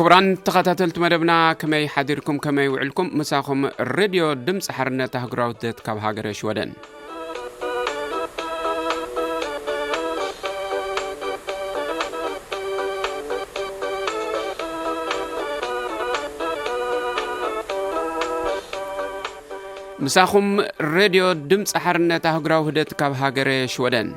ክቡራን ተኸታተልቲ መደብና፣ ከመይ ሓዲርኩም፣ ከመይ ውዕልኩም? ምሳኹም ሬድዮ ድምፂ ሓርነት ኣህጉራዊ ውህደት ካብ ሃገረ ሽወደን። ምሳኹም ሬድዮ ድምፂ ሓርነት ኣህጉራዊ ውህደት ካብ ሃገረ ሽወደን።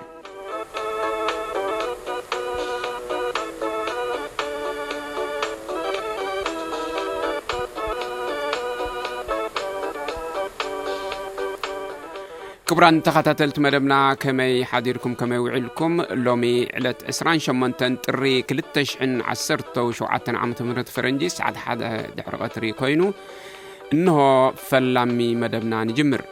ክቡራን ተኸታተልቲ መደብና፣ ከመይ ሓዲርኩም፣ ከመይ ውዒልኩም? ሎሚ ዕለት ዕስራን ሸሞንተን ጥሪ ክልተ ሽሕን ዓሰርተ ሸውዓተን ዓመተ ምህረት ፈረንጂ፣ ሰዓት ሓደ ድሕሪ ቀትሪ ኮይኑ፣ እንሆ ፈላሚ መደብና ንጅምር።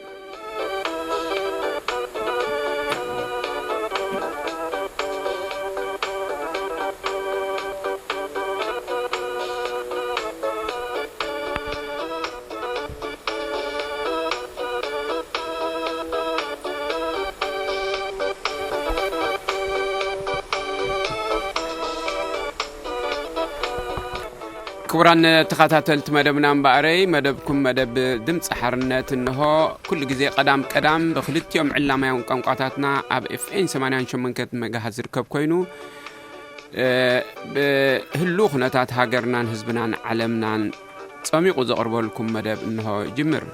ክቡራን ተኸታተልቲ መደብና እምበኣረይ፣ መደብኩም መደብ ድምፂ ሓርነት እንሆ ኩሉ ግዜ ቀዳም ቀዳም ብክልቲኦም ዕላማያውን ቋንቋታትና ኣብ ኤፍኤን ሰማንያን ሸሞንተን መጋሃዝ ዝርከብ ኮይኑ፣ እ፣ ብህሉ ኩነታት ሃገርናን ህዝብናን ዓለምናን ጸሚቑ ዘቕርበልኩም መደብ እንሆ ይጅምር።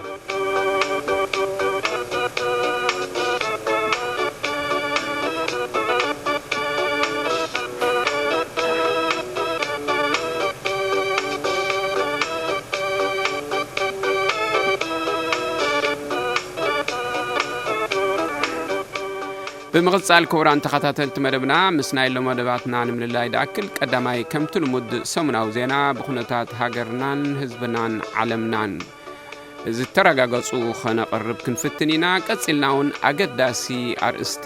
ብምቕጻል ክቡራን ተኸታተልቲ መደብና፣ ምስ ናይ ሎም መደባትና ንምልላይ ድኣክል፣ ቀዳማይ ከምቲ ልሙድ ሰሙናዊ ዜና ብኩነታት ሃገርናን ህዝብናን ዓለምናን ዝተረጋገጹ ኸነቕርብ ክንፍትን ኢና። ቀጺልና እውን ኣገዳሲ ኣርእስቲ፣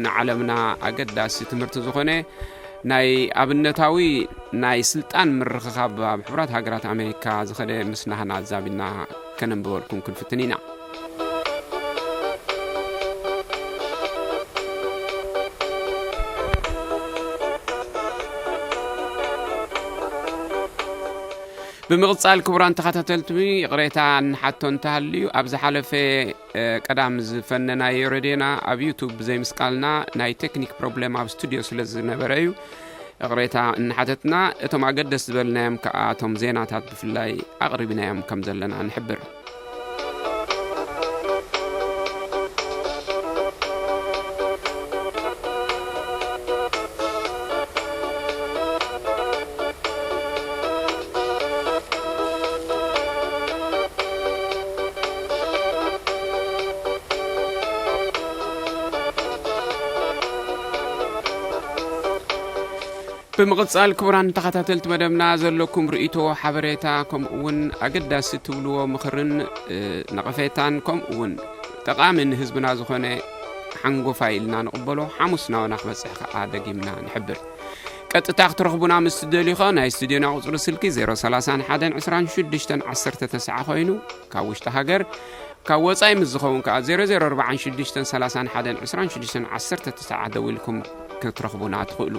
ንዓለምና ኣገዳሲ ትምህርቲ ዝኾነ ናይ ኣብነታዊ ናይ ስልጣን ምርኽኻብ ኣብ ሕቡራት ሃገራት ኣሜሪካ ዝኸደ ምስናህና ኣዛቢና ከነንብበልኩም ክንፍትን ኢና። ብምቕጻል ክቡራን ተኸታተልቲ፣ ይቕሬታ እንሓቶ እንተሃልዩ፣ ኣብ ዝሓለፈ፣ እ፣ ቀዳም ዝፈነናዮ ረድዮና ኣብ ዩቱብ ብዘይምስቃልና ናይ ቴክኒክ ፕሮብሌም ኣብ ስቱድዮ ስለ ዝነበረ እዩ። ይቕሬታ እናሓተትና፣ እቶም ኣገደስቲ ዝበልናዮም ከኣ እቶም ዜናታት ብፍላይ ኣቕሪብናዮም ከም ዘለና ንሕብር። ብምቕጻል ክቡራን ተኸታተልቲ መደብና ዘለኩም ርእይቶ፣ ሓበሬታ፣ ከምኡ እውን ኣገዳሲ ትብልዎ ምኽርን፣ እ፣ ነቐፌታን ከምኡ እውን ጠቓሚ ንህዝብና ዝኾነ ሓንጎፋይ ኢልና ንቕበሎ ሓሙስ ናባና ክበጽሕ ከኣ ደጊምና ንሕብር። ቀጥታ ክትረኽቡና ምስ ትደልዩ ኸኣ ናይ ስቱድዮና ቁጽሪ ስልኪ ዜሮ ሰላሳን ሓደን ዕስራን ሽዱሽተን ዓሰርተ ተስዓ ኮይኑ፣ ካብ ውሽጢ ሃገር፣ ካብ ወጻኢ ምስ ዝኸውን ከኣ ዜሮ ዜሮ ኣርባዓን ሽዱሽተን ሰላሳን ሓደን ዕስራን ሽዱሽተን ዓሰርተ ተስዓ ደዊልኩም ክትረኽቡና ትኽእሉ።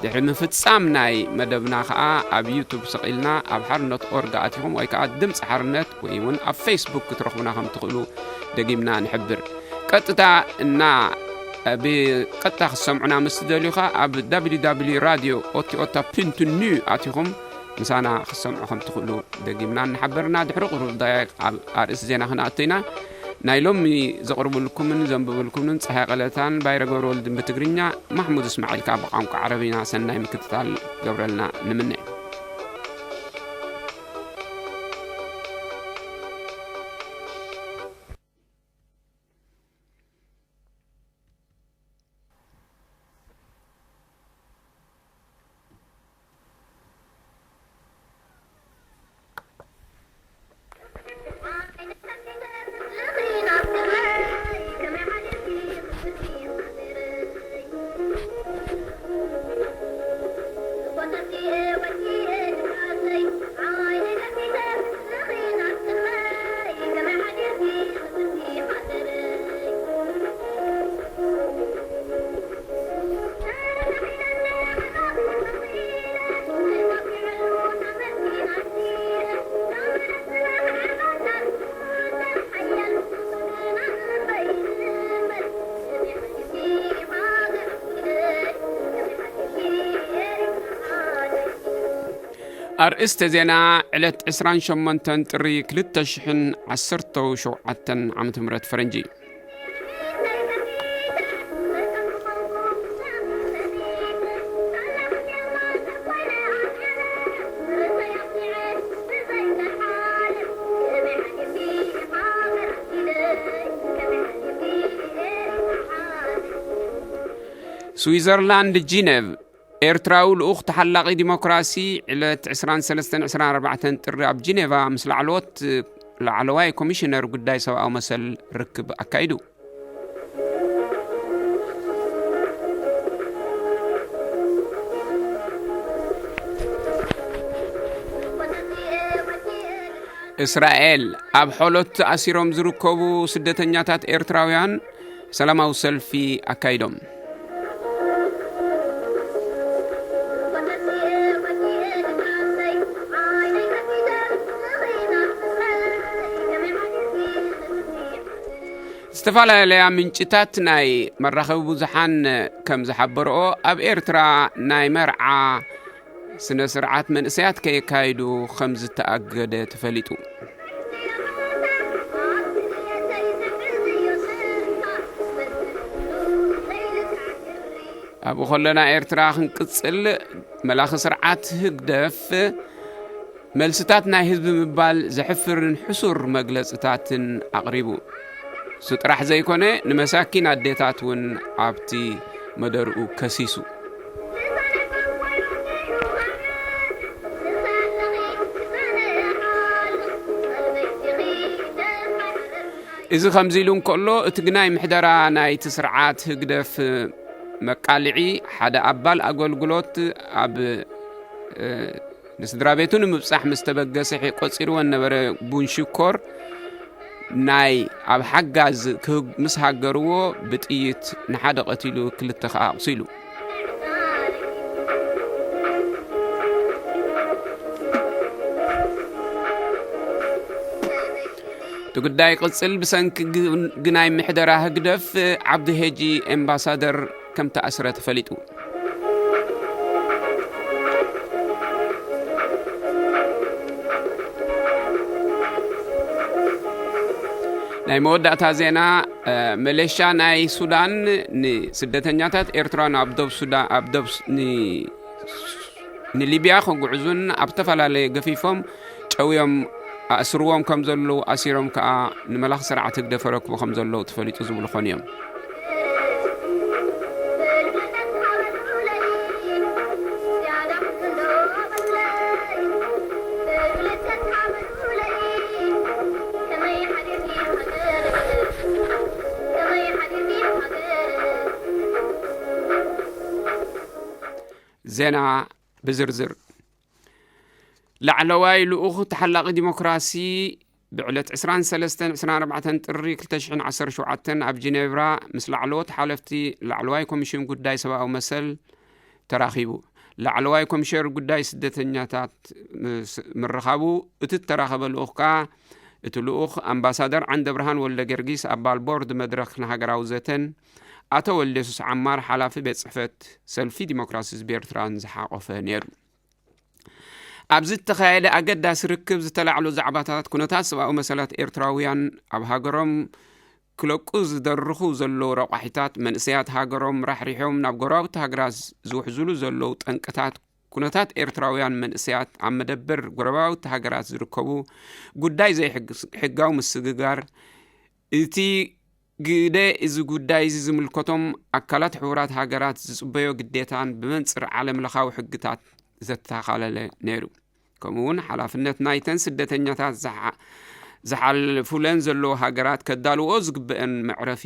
ድሕሪ ምፍጻም ናይ መደብና ከኣ ኣብ ዩቱብ ሰቒልና ኣብ ሓርነት ኦርግ ኣቲኹም ወይ ከኣ ድምጺ ሓርነት ወይ እውን ኣብ ፌስቡክ ክትረኽቡና ከም ትኽእሉ ደጊምና ንሕብር። ቀጥታ እና፣ ብቀጥታ ክትሰምዑና ምስ ትደልዩ ከኣ ኣብ www radio otiota punto nu ኣቲኹም ምሳና ክትሰምዑ ከም ትኽእሉ ደጊምና እናሓበርና፣ ድሕሪ ቁሩብ ደቂቕ ኣብ ኣርእስቲ ዜና ክንኣቱ ኢና። ናይ ሎሚ ዘቕርብልኩምን ዘንብብልኩምን ጸሃየ ቀለታን ባይረ ገብረወልድን ብትግርኛ፣ ማሕሙድ እስማዒል ከኣ ብቋንቋ ዓረብና ሰናይ ምክትታል ገብረልና ንምነ። ኣርእስተ ዜና። ዕለት ዕስራን ሸሞንተን ጥሪ ክልተ ሽሕን ዓሰርተው ሸውዓተን ዓመተ ምህረት ፈረንጂ። ስዊዘርላንድ ጂነቭ። ኤርትራዊ ልኡኽ ተሓላቒ ዲሞክራሲ ዕለት ዕስራን ሰለስተን ዕስራን ኣርባዕተን ጥሪ ኣብ ጂኔቫ ምስ ላዕለዎት፣ ላዕለዋይ ኮሚሽነር ጉዳይ ሰብኣዊ መሰል ርክብ ኣካይዱ። እስራኤል ኣብ ሖሎት ኣሲሮም ዝርከቡ ስደተኛታት ኤርትራውያን ሰላማዊ ሰልፊ ኣካይዶም። ዝተፈላለያ ምንጭታት ናይ መራኸቢ ብዙሓን ከም ዝሓበርኦ፣ ኣብ ኤርትራ ናይ መርዓ ስነ ስርዓት መንእሰያት ከየካይዱ ከም ዝተኣገደ ተፈሊጡ። ኣብኡ ከለና ኤርትራ ክንቅጽል፣ መላኺ ስርዓት ህግደፍ መልስታት ናይ ህዝቢ ምባል ዘሕፍርን ሕሱር መግለጽታትን ኣቕሪቡ። እሱ ጥራሕ ዘይኮነ፣ ንመሳኪን ኣዴታት እውን ኣብቲ መደርኡ ከሲሱ። እዚ ከምዚ ኢሉ እንከሎ፣ እቲ ግናይ ምሕደራ ናይቲ ስርዓት ህግደፍ መቃልዒ፣ ሓደ ኣባል ኣገልግሎት ኣብ፣ እ፣ ንስድራ ቤቱ ንምብጻሕ ምስ ተበገሰ፣ ቆጺርወን ነበረ። ቡን ሽኮር ናይ ኣብ ሓጋዝ ክህግ-፣ ምስ ሃገርዎ፣ ብጥይት ንሓደ ቀቲሉ፣ ክልተ ከኣ ኣቑሲሉ። እቲ ጉዳይ ቅጽል ብሰንኪ ግ-፣ ግናይ ምሕደራ ህግደፍ፣ ዓብዲ ሄጂ ኤምባሳደር ከም ተኣስረ ተፈሊጡ። ናይ መወዳእታ ዜና። እ፣ መሌሻ ናይ ሱዳን ንስደተኛታት ኤርትራን ኣብ ዶብ ሱዳ-፣ ኣብ ዶብ ስ-፣ ን-፣ ንሊብያ ክጉዕዙን ኣብ ዝተፈላለየ ገፊፎም ጨውዮም ኣእስርዎም ከም ዘለዉ፣ ኣሲሮም ከኣ ንመላኺ ስርዓት ህግደፍ ረክቡ ከም ዘለዉ ተፈሊጡ ዝብሉ ኾኑ እዮም። ዜና ብዝርዝር። ላዕለዋይ ልኡኽ ተሓላቒ ዲሞክራሲ ብዕለት ዕስራን ሰለስተን ዕስራን ኣርባዕተን ጥሪ ክልተ ሽሕን ዓሰርተ ሸውዓተን ኣብ ጀኔቭራ ምስ ላዕለዎት ሓለፍቲ ላዕለዋይ ኮሚሽን ጉዳይ ሰብኣዊ መሰል ተራኺቡ። ላዕለዋይ ኮሚሽነር ጉዳይ ስደተኛታት ምስ ምርኻቡ፣ እቲ እተራኸበ ልኡኽ ከኣ፣ እቲ ልኡኽ ኣምባሳደር ዓንደብርሃን ወልደ ጊዮርጊስ፣ ኣባል ቦርድ መድረኽ ንሃገራዊ ዘተን፣ ኣቶ ወልደየሱስ ዓማር፣ ሓላፊ ቤት ጽሕፈት ሰልፊ ዲሞክራሲ ህዝቢ ኤርትራን ዝሓቖፈ ነይሩ። ኣብዚ ዝተኻየደ ኣገዳሲ ርክብ ዝተላዕሉ ዛዕባታት፣ ኩነታት ሰብኣዊ መሰላት ኤርትራውያን ኣብ ሃገሮም ክለቁ ዝደርኹ ዘለዉ ረቋሒታት፣ መንእሰያት ሃገሮም ራሕሪሖም ናብ ጎረባብቲ ሃገራት ዝውሕዝሉ ዘለዉ ጠንቅታት፣ ኩነታት ኤርትራውያን መንእሰያት ኣብ መደበር ጎረባብቲ ሃገራት ዝርከቡ፣ ጉዳይ ዘይሕግ-፣ ሕጋዊ ምስግጋር፣ እቲ ግደ እዚ ጉዳይ እዚ ዝምልከቶም ኣካላት ሕቡራት ሃገራት ዝጽበዮ ግዴታን ብመንጽር ዓለም ለኻዊ ሕግታት ዘተኻለለ ነይሩ። ከምኡ እውን ሓላፍነት ናይተን ስደተኛታት ዝሓ-፣ ዝሓልፉለን ዘለዉ ሃገራት ከዳልዎ ዝግበአን መዕረፊ፣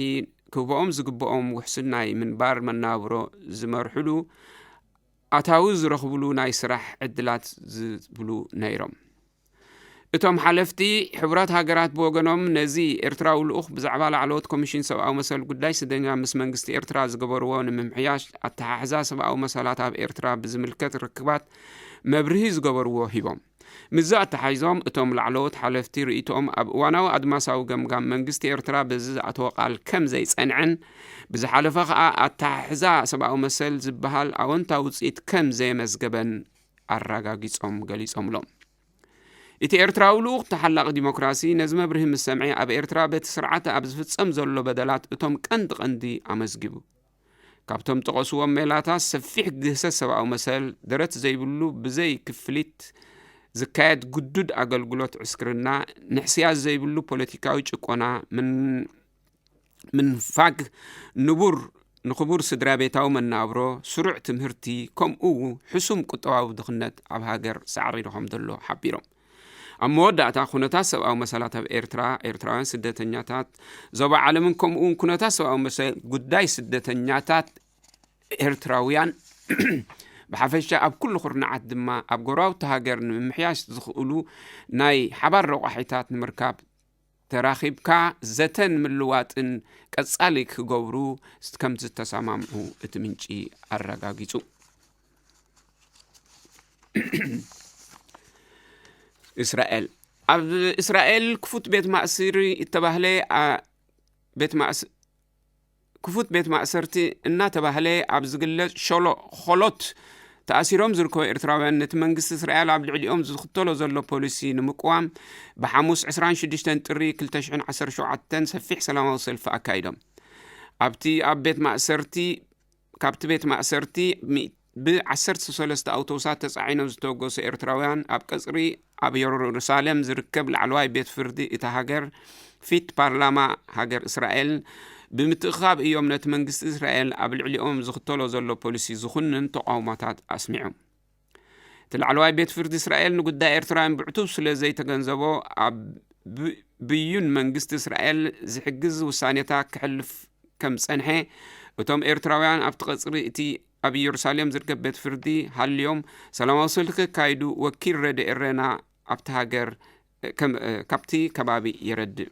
ክህብኦም ዝግበኦም ውሕስን ናይ ምንባር መናብሮ ዝመርሕሉ፣ ኣታዊ ዝረኽብሉ ናይ ስራሕ ዕድላት ዝብሉ ነይሮም። እቶም ሓለፍቲ፣ ሕቡራት ሃገራት ብወገኖም ነዚ ኤርትራዊ ልኡኽ ብዛዕባ ላዕለዎት ኮሚሽን ሰብኣዊ መሰል ጉዳይ ስደተኛ ምስ መንግስቲ ኤርትራ ዝገበርዎ ንምምሕያሽ ኣተሓሕዛ ሰብኣዊ መሰላት ኣብ ኤርትራ ብዝምልከት ርክባት መብርሂ ዝገበርዎ ሂቦም። ምስዚ ኣተሓሒዞም እቶም ላዕለዎት ሓለፍቲ ርእይቶኦም ኣብ እዋናዊ ኣድማሳዊ ገምጋም መንግስቲ ኤርትራ በዚ ዝኣተወ ቃል ከም ዘይጸንዐን ብዝሓለፈ ከኣ ኣተሓሕዛ ሰብኣዊ መሰል ዝበሃል ኣወንታዊ ውጽኢት ከም ዘየመዝገበን ኣረጋጊጾም ገሊጾምሎም። እቲ ኤርትራዊ ልኡኽ ተሓላቒ ዲሞክራሲ ነዚ መብርሂ ምስ ሰምዐ፣ ኣብ ኤርትራ በቲ ስርዓት ኣብ ዝፍጸም ዘሎ በደላት እቶም ቀንዲ ቀንዲ ኣመዝጊቡ። ካብቶም ጠቐስዎም ሜላታት ሰፊሕ ግህሰት ሰብኣዊ መሰል፣ ደረት ዘይብሉ ብዘይ ክፍሊት ዝካየድ ግዱድ ኣገልግሎት ዕስክርና፣ ንሕስያ ዘይብሉ ፖለቲካዊ ጭቆና፣ ምን ምንፋግ ንቡር ንኽቡር ስድራ ቤታዊ መናብሮ፣ ስሩዕ ትምህርቲ፣ ከምኡ ሕሱም ቁጠባዊ ድኽነት ኣብ ሃገር ሳዕሪሩ ከም ዘሎ ሓቢሮም። ኣብ መወዳእታ ኩነታት ሰብኣዊ መሰላት ኣብ ኤርትራ፣ ኤርትራውያን ስደተኛታት፣ ዞባ ዓለምን ከምኡ እውን ኩነታት ሰብኣዊ መሰል ጉዳይ ስደተኛታት ኤርትራውያን ብሓፈሻ ኣብ ኩሉ ኩርናዓት ድማ ኣብ ጎረባብቲ ሃገር ንምምሕያሽ ዝኽእሉ ናይ ሓባር ረቋሒታት ንምርካብ ተራኺብካ ዘተን ምልዋጥን ቀጻሊ ክገብሩ ከም ዝተሰማምዑ እቲ ምንጪ ኣረጋጊጹ። እስራኤል ኣብ እስራኤል ክፉት ቤት ማእስሪ እተባህለ ኣ- ቤት ማእስ ክፉት ቤት ማእሰርቲ እናተባህለ ኣብ ዝግለጽ ሸሎ ኾሎት ተኣሲሮም ዝርከቡ ኤርትራውያን ነቲ መንግስቲ እስራኤል ኣብ ልዕሊኦም ዝኽተሎ ዘሎ ፖሊሲ ንምቅዋም ብሓሙስ ዕስራን ሽዱሽተን ጥሪ ክልተ ሽሕን ዓሰርተ ሸውዓተን ሰፊሕ ሰላማዊ ሰልፊ ኣካይዶም። ኣብቲ ኣብ ቤት ማእሰርቲ ካብቲ ቤት ማእሰርቲ ብ ዓሰርተ ሰለስተ ኣውቶቡሳት ተጻዒኖም ዝተወገሱ ኤርትራውያን ኣብ ቀጽሪ ኣብ የሩሳሌም ዝርከብ ላዕለዋይ ቤት ፍርዲ እታ ሃገር ፊት ፓርላማ ሃገር እስራኤል ብምትእኻብ እዮም ነቲ መንግስቲ እስራኤል ኣብ ልዕሊኦም ዝኽተሎ ዘሎ ፖሊሲ ዝኹንን ተቃውሞታት ኣስሚዖም። እቲ ላዕለዋይ ቤት ፍርዲ እስራኤል ንጉዳይ ኤርትራውያን ብዕቱብ ስለ ዘይተገንዘቦ ኣብ ብ- ብዩን መንግስቲ እስራኤል ዝሕግዝ ውሳኔታ ክሕልፍ ከም ዝጸንሐ እቶም ኤርትራውያን ኣብቲ ቀጽሪ እቲ ኣብ ኢየሩሳሌም ዝርከብ ቤት ፍርዲ ሃልዮም ሰላማዊ ሰልፊ ከካይዱ ወኪል ረድኤ ኤረና ኣብቲ ሃገር ከም ካብቲ ከባቢ የረድእ።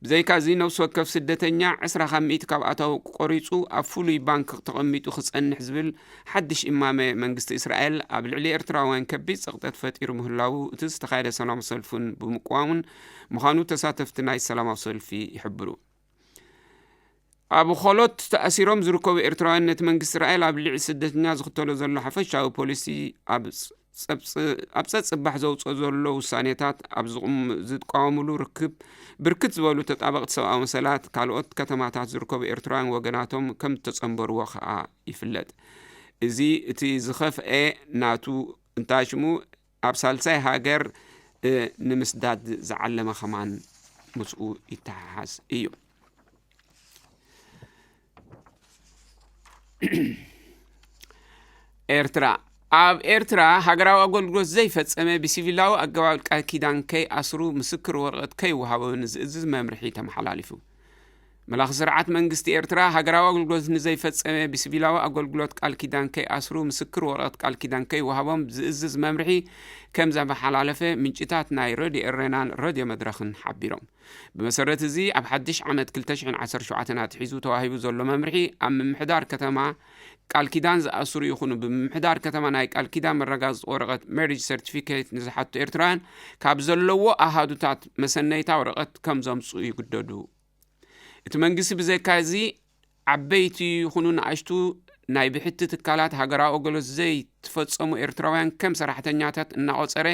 ብዘይካዚ ነፍሲ ወከፍ ስደተኛ ዕስራ ካብ ሚእቲ ካብ ኣታዊ ቆሪጹ ኣብ ፍሉይ ባንክ ተቐሚጡ ክጸንሕ ዝብል ሓድሽ እማመ መንግስቲ እስራኤል ኣብ ልዕሊ ኤርትራውያን ከቢድ ጸቕጠት ፈጢሩ ምህላዉ እቲ ዝተኻየደ ሰላም ሰልፍን ብምቅዋሙን ምዃኑ ተሳተፍቲ ናይ ሰላማዊ ሰልፊ ይሕብሩ። ኣብ ኾሎት ተኣሲሮም ዝርከቡ ኤርትራውያን ነቲ መንግስቲ እስራኤል ኣብ ልዕሊ ስደተኛ ዝኽተሎ ዘሎ ሓፈሻዊ ፖሊሲ ኣብ ጸብጽ- ኣብ ጸጽባሕ ዘውፅኦ ዘሎ ውሳኔታት ኣብ ዝቕም- ዝቃወምሉ ርክብ ብርክት ዝበሉ ተጣበቕቲ ሰብኣዊ መሰላት ካልኦት ከተማታት ዝርከቡ ኤርትራውያን ወገናቶም ከም እተጸንበርዎ ከኣ ይፍለጥ። እዚ እቲ ዝኸፍኤ ናቱ እንታይ ሽሙ ኣብ ሳልሳይ ሃገር ንምስዳድ ዝዓለመ ከማን ምስኡ ይተሓሓዝ እዩ። ኤርትራ ኣብ ኤርትራ ሃገራዊ ኣገልግሎት ዘይፈጸመ ብሲቪላዊ ኣገባብ ቃል ኪዳን ከይኣስሩ ምስክር ወረቐት ከይወሃቦ ንዝእዝዝ መምርሒ ተመሓላሊፉ። መላኺ ስርዓት መንግስቲ ኤርትራ ሃገራዊ ኣገልግሎት ንዘይፈጸመ ብሲቪላዊ ኣገልግሎት ቃል ኪዳን ከይኣስሩ ምስክር ወረቐት ቃል ኪዳን ከይወሃቦም ዝእዝዝ መምርሒ ከም ዘመሓላለፈ ምንጭታት ናይ ረድዮ ኤረናን ረድዮ መድረኽን ሓቢሮም። ብመሰረት እዚ ኣብ ሓድሽ ዓመት ክልተ ሽሕን ዓሰርተ ሸውዓተን ኣትሒዙ ተዋሂቡ ዘሎ መምርሒ ኣብ ምምሕዳር ከተማ ቃል ኪዳን ዝኣስሩ ይኹኑ ብምምሕዳር ከተማ ናይ ቃል ኪዳን መረጋገፂ ወረቐት ሜሪጅ ሰርቲፊኬት ንዝሓቱ ኤርትራውያን ካብ ዘለዎ ኣሃዱታት መሰነይታ ወረቐት ከም ዘምፅኡ ይግደዱ። እቲ መንግስቲ ብዘይካ እዚ ዓበይቲ ይኹኑ ንኣሽቱ ናይ ብሕቲ ትካላት ሃገራዊ ኣገልግሎት ዘይትፈጸሙ ኤርትራውያን ከም ሰራሕተኛታት እናቆጸረ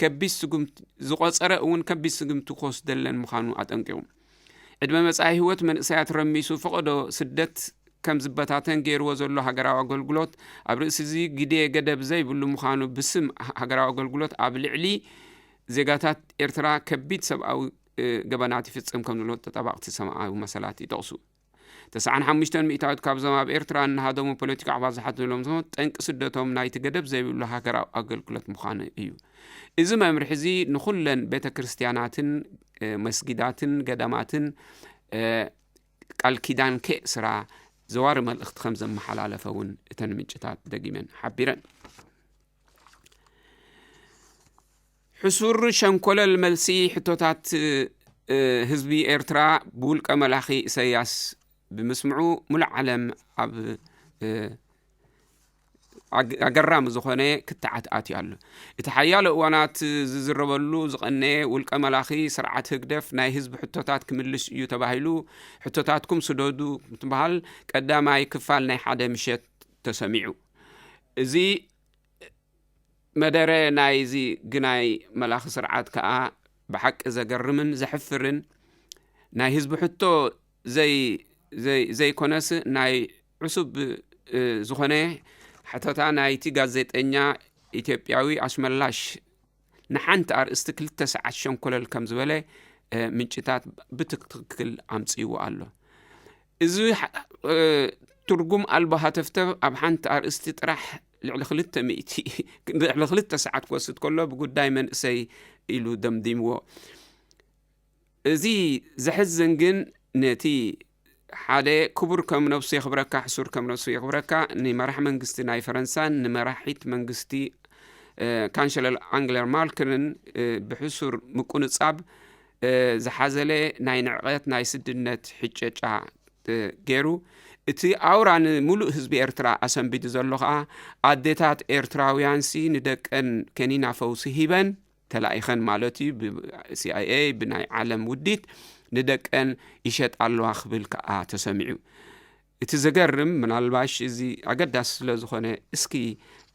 ከቢድ ስጉምቲ ዝቆጸረ እውን ከቢድ ስጉምቲ ክወስደለን ምዃኑ ኣጠንቂቑ። ዕድመ መጻኢ ህይወት መንእሰያት ረሚሱ ፈቐዶ ስደት ከም ዝበታተን ገይርዎ ዘሎ ሃገራዊ ኣገልግሎት ኣብ ርእሲ እዚ ግዴ ገደብ ዘይብሉ ምዃኑ ብስም ሃገራዊ ኣገልግሎት ኣብ ልዕሊ ዜጋታት ኤርትራ ከቢድ ሰብኣዊ ገበናት ይፍጽም ከም ዘሎ ተጣባቕቲ ሰብኣዊ መሰላት ይጠቕሱ። ተስዓን ሓሙሽተን ሚእታዊት ካብዞም ኣብ ኤርትራ እናሃደሙ ፖለቲካዊ ኣባዝሓት ዘለዎም ሰባት ጠንቂ ስደቶም ናይቲ ገደብ ዘይብሉ ሃገራዊ ኣገልግሎት ምዃኑ እዩ። እዚ መምርሒ እዚ ንኹለን ቤተ ክርስቲያናትን መስጊዳትን ገዳማትን ቃል ኪዳን ከየእስራ ዘዋሪ መልእኽቲ ከም ዘመሓላለፈ እውን እተን ምንጭታት ደጊመን ሓቢረን። ሕሱር ሸንኮለል መልሲ ሕቶታት ህዝቢ ኤርትራ ብውልቀ መላኺ ኢሳያስ ብምስምዑ ሙሉእ ዓለም ኣብ ኣገራሚ ዝኾነ ክትዓት ኣትዩ ኣሎ። እቲ ሓያሎ እዋናት ዝዝረበሉ ዝቐነየ ውልቀ መላኺ ስርዓት ህግደፍ ናይ ህዝቢ ሕቶታት ክምልስ እዩ ተባሂሉ ሕቶታትኩም ስደዱ ምትበሃል ቀዳማይ ክፋል ናይ ሓደ ምሸት ተሰሚዑ። እዚ መደረ ናይዚ ግናይ መላኺ ስርዓት ከኣ ብሓቂ ዘገርምን ዘሕፍርን፣ ናይ ህዝቢ ሕቶ ዘይ-፣ ዘይ-፣ ዘይኮነስ፣ ናይ ዕሱብ፣ እ፣ ዝኾነ ሕቶታ ናይቲ ጋዜጠኛ ኢትዮጵያዊ ኣሽመላሽ ንሓንቲ ኣርእስቲ ክልተ ሰዓት ሸንኮለል ከም ዝበለ፣ እ፣ ምንጭታት ብትክክል ኣምጽእዎ ኣሎ። እዚ ሓ-፣ እ፣ ትርጉም ኣልቦ ሃተፍተፍ ኣብ ሓንቲ ኣርእስቲ ጥራሕ ልዕሊ ክልተ ሚእቲ፣ ልዕሊ ክልተ ሰዓት ክወስድ ከሎ፣ ብጉዳይ መንእሰይ ኢሉ ደምዲምዎ። እዚ ዘሕዝን ግን፣ ነቲ ሓደ ክቡር ከም ነብሱ የኽብረካ፣ ሕሱር ከም ነብሱ የኽብረካ፣ ንመራሕ መንግስቲ ናይ ፈረንሳን ንመራሒት መንግስቲ፣ እ፣ ካንሸለር ኣንግለር ማርከልን፣ እ፣ ብሕሱር ምቁንጻብ፣ እ፣ ዝሓዘለ ናይ ንዕቀት ናይ ስድነት ሕጨጫ፣ እ፣ ገይሩ፣ እቲ ኣውራ ንምሉእ ህዝቢ ኤርትራ ኣሰንቢዱ ዘሎ ኸኣ፣ ኣዴታት ኤርትራውያንሲ ንደቀን ከኒና ፈውሲ ሂበን፣ ተላኢኸን ማለት እዩ፣ ብ-፣ ሲ ኣይ ኤ ብናይ ዓለም ውዲት ንደቀን ይሸጣ ኣለዋ ክብል ከኣ ተሰሚዑ። እቲ ዘገርም፣ ምናልባሽ እዚ ኣገዳሲ ስለ ዝኾነ፣ እስኪ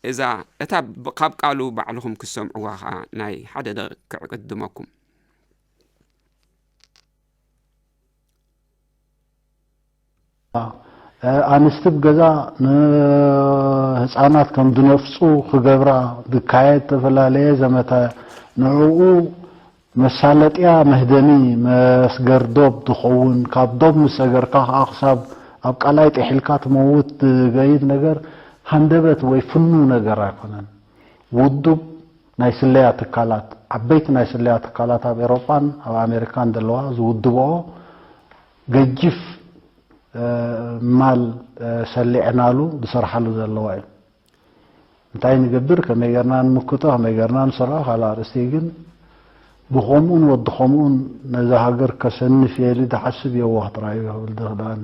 እዛ፣ እታ ብ-፣ ካብ ቃሉ ባዕልኹም ክሰምዕዋ ከኣ ናይ ሓደ ደቂቕ ክዕቅድመኩም። እ፣ ኣንስቲ ኣብ ገዛ ንህፃናት ከም ዝነፍፁ ክገብራ ዝካየድ ዝተፈላለየ ዘመተ፣ ንዕኡ መሳለጥያ መህደሚ መስገር ዶብ ዝኸውን፣ ካብ ዶብ ምስ ሰገርካ ከዓ ክሳብ ኣብ ቃላይ ጥሒልካ ትመውት ዝገይድ ነገር ሃንደበት ወይ ፍኑ ነገር ኣይኮነን። ውዱብ ናይ ስለያ ትካላት፣ ዓበይቲ ናይ ስለያ ትካላት ኣብ ኤሮጳን ኣብ ኣሜሪካን ዘለዋ ዝውድብኦ ገጅፍ፣ እ፣ ማል፣ እ፣ ሰሊዕናሉ ዝሰርሓሉ ዘለዋ እዩ። እንታይ ንገብር፣ ከመይ ጌርና ንምክቶ፣ ከመይ ጌርና ንሰርዖ ካልእ ኣርእስቲ እዩ። ግን ብኸምኡን ወዲ ኸምኡን ነዛ ሃገር ከሰንፍ እየ ኢሉ ዝሓስብ የዋህ ጥራይ እዩ ክብል ዝኽእል ኣነ።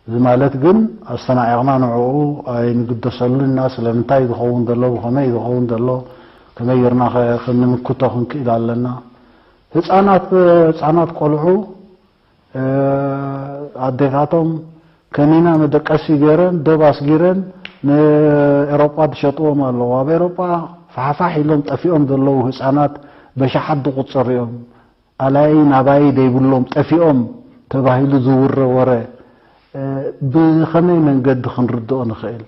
እዚ ማለት ግን ኣስተናዒቕና ንዕኡ ኣይንግደሰሉን ኢና። ስለምንታይ ዝኸውን ዘሎ፣ ብኸመይ ዝኸውን ዘሎ፣ ከመይ ጌርና ከ-፣ ክንምክቶ ክንክእል ኣለና። ህፃናት፣ ህፃናት ቆልዑ፣ እ፣ ኣዴታቶም ከኒና መደቀሲ ገይረን፣ ዶብ ኣስጊረን ንኤሮጳ ዝሸጥዎም ኣለዉ። ኣብ ኤሮጳ ፋሕፋሕ ኢሎም ጠፊኦም ዘለዉ ህፃናት በሽሓት ዝቑጸሩ እዮም። ኣላዪ ናባዪ ዘይብሎም ጠፊኦም ተባሂሉ ዝውረ ወረ፣ እ፣ ብኸመይ መንገዲ ክንርድኦ ንኽእል?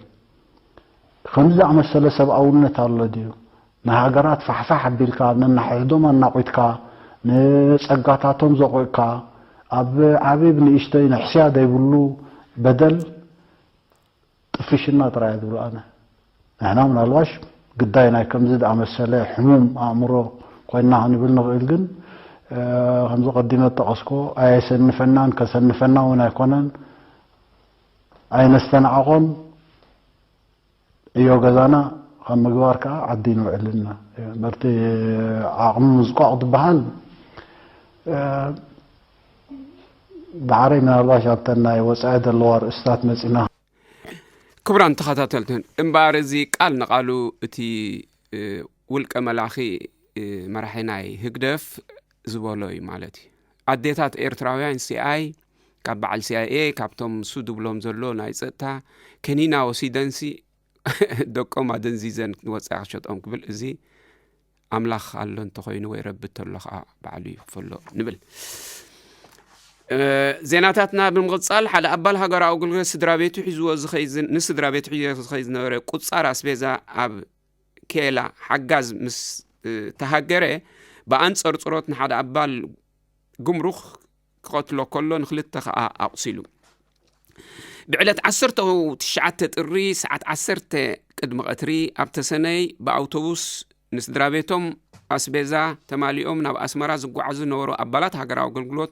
ከምዚ ዝኣመሰለ ሰብኣውነት ኣሎ ድዩ? ንሃገራት ፋሕፋሕ ኣቢልካ፣ ነናሕድሕዶም ኣናቑትካ፣ ንጸጋታቶም ዘቑዕካ፣ ኣብ ዓቢ ብንእሽቶይ ንሕስያ ዘይብሉ በደል ጥፍሽና ጥራይ እየ ዝብሎ ኣነ። ንሕና ምናልባሽ ግዳይ ናይ ከምዚ ዝኣመሰለ ሕሙም ኣእምሮ ኮይንና ክንብል ንኽእል፣ ግን፣ እ፣ ከምዚ ቀዲመ ዝጠቐስኩ ኣየሰንፈናን ከሰንፈና እውን ኣይኮነን። ኣይነስተናዕቖን። ዕዮ ገዛና ካብ ምግባር ከዓ ዓዲ ንውዕል ኢና። እምበርቲ ዓቕሚ ምዝቋቕ ዝበሃል፣ እ፣ ዳዕረይ ምናልባሽ ኣብተን ናይ ወፃኢ ዘለዋ ርእስታት መፂና። ክቡራን ተኸታተልትን፣ እምበኣር እዚ ቃል ንቓሉ እቲ፣ እ፣ ውልቀ መላኺ፣ እ፣ መራሒ ናይ ህግደፍ ዝበሎ እዩ ማለት እዩ። ኣዴታት ኤርትራውያን ሲ ኣይ፣ ካብ በዓል ሲ ኣይ ኤ፣ ካብቶም ንሱ ዝብሎም ዘሎ ናይ ጸጥታ፣ ከኒና ወሲደንሲ ደቆም ኣደንዚዘን ንወጻኢ ክሸጦም ክብል፣ እዚ ኣምላኽ ኣሎ እንተኾይኑ ወይ ረቢ እንተሎ ኸዓ ባዕሉ ይኽፈሎ ንብል። እ፣ ዜናታትና ብምቕጻል፣ ሓደ ኣባል ሃገራዊ ኣገልግሎት ስድራ ቤቱ ሒዝዎ ዝኸይድ ዝን-፣ ንስድራ ቤቱ ሒዝዎ ዝኸይድ ዝነበረ ቁጻር ኣስቤዛ ኣብ ኬላ ሓጋዝ ምስ፣ እ፣ ተሃገረ፣ ብኣንጸርጽሮት ንሓደ ኣባል ጉምሩክ ክቐትሎ ከሎ ንኽልተ ኸኣ ኣቑሲሉ። ብዕለት ዓሰርተ ትሽዓተ ጥሪ ሰዓት ዓሰርተ ቅድሚ ቀትሪ ኣብ ተሰነይ ብኣውቶቡስ ንስድራ ቤቶም ኣስቤዛ ተማሊኦም ናብ ኣስመራ ዝጓዓዙ ዝነበሩ ኣባላት ሃገራዊ ኣገልግሎት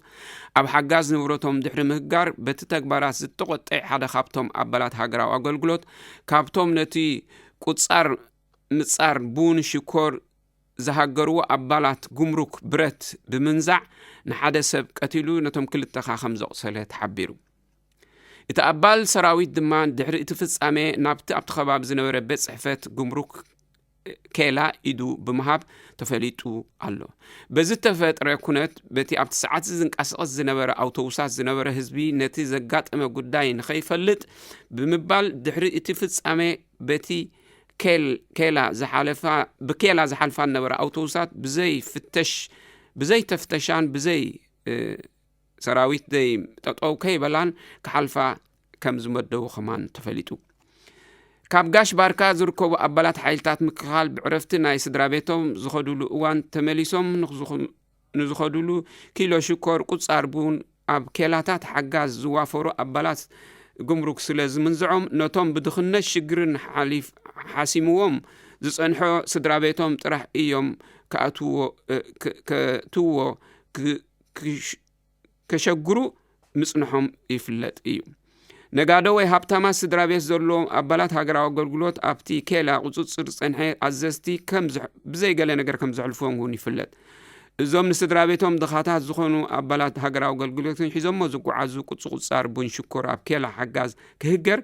ኣብ ሓጋዝ ንብረቶም ድሕሪ ምህጋር በቲ ተግባራት ዝተቖጠዐ ሓደ ካብቶም ኣባላት ሃገራዊ ኣገልግሎት ካብቶም ነቲ ቁጻር ምጻር ቡን ሽኮር ዝሃገርዎ ኣባላት ጉምሩክ ብረት ብምንዛዕ ንሓደ ሰብ ቀቲሉ ነቶም ክልተ ኸኣ ከም ዘቑሰለ ተሓቢሩ። እቲ ኣባል ሰራዊት ድማ ድሕሪ እቲ ፍጻሜ ናብቲ ኣብቲ ከባቢ ዝነበረ ቤት ጽሕፈት ጉምሩክ ኬላ ኢዱ ብምሃብ ተፈሊጡ ኣሎ። በዚ ዝተፈጥረ ኩነት በቲ ኣብቲ ሰዓት ዝንቀሳቐስ ዝነበረ ኣውቶቡሳት ዝነበረ ህዝቢ ነቲ ዘጋጠመ ጉዳይ ንኸይፈልጥ ብምባል ድሕሪ እቲ ፍጻሜ በቲ ኬል- ኬላ ዝሓለፋ ብኬላ ዝሓልፋ ዝነበረ ኣውቶቡሳት ብዘይ ፍተሽ ብዘይ ተፍተሻን ብዘይ እ፣ ሰራዊት ደይ ጠጠው ከይበላን ክሓልፋ ከም ዝመደቡ ከማን ተፈሊጡ። ካብ ጋሽ ባርካ ዝርከቡ ኣባላት ሓይልታት ምክልኻል ብዕረፍቲ ናይ ስድራ ቤቶም ዝኸዱሉ እዋን ተመሊሶም ንዝኹ- ንዝኸዱሉ ኪሎ ሽኮር ቁጻር ቡን ኣብ ኬላታት ሓጋዝ ዝዋፈሩ ኣባላት ጉምሩክ ስለ ዝምንዝዖም ነቶም ብድኽነት ሽግርን ሓሊፍ ሓሲምዎም ዝጸንሖ ስድራ ቤቶም ጥራሕ እዮም ከኣትዎ እ፣ ክ- ከእትዎ ክ- ክሽ- ከሸግሩ ምጽንሖም ይፍለጥ እዩ። ነጋዶ ወይ ሃብታማት ስድራ ቤት ዘለዎም ኣባላት ሃገራዊ ኣገልግሎት ኣብቲ ኬላ ቁጽጽር ዝጸንሐ ኣዘዝቲ ከም ዝሕ- ብዘይገለ ነገር ከም ዘሕልፍዎም እውን ይፍለጥ። እዞም ንስድራ ቤቶም ድኻታት ዝኾኑ ኣባላት ሃገራዊ ኣገልግሎትን ሒዞሞ ዝጓዓዙ ቁጽቁጻር ቡን ሽኮር ኣብ ኬላ ሓጋዝ ክህገር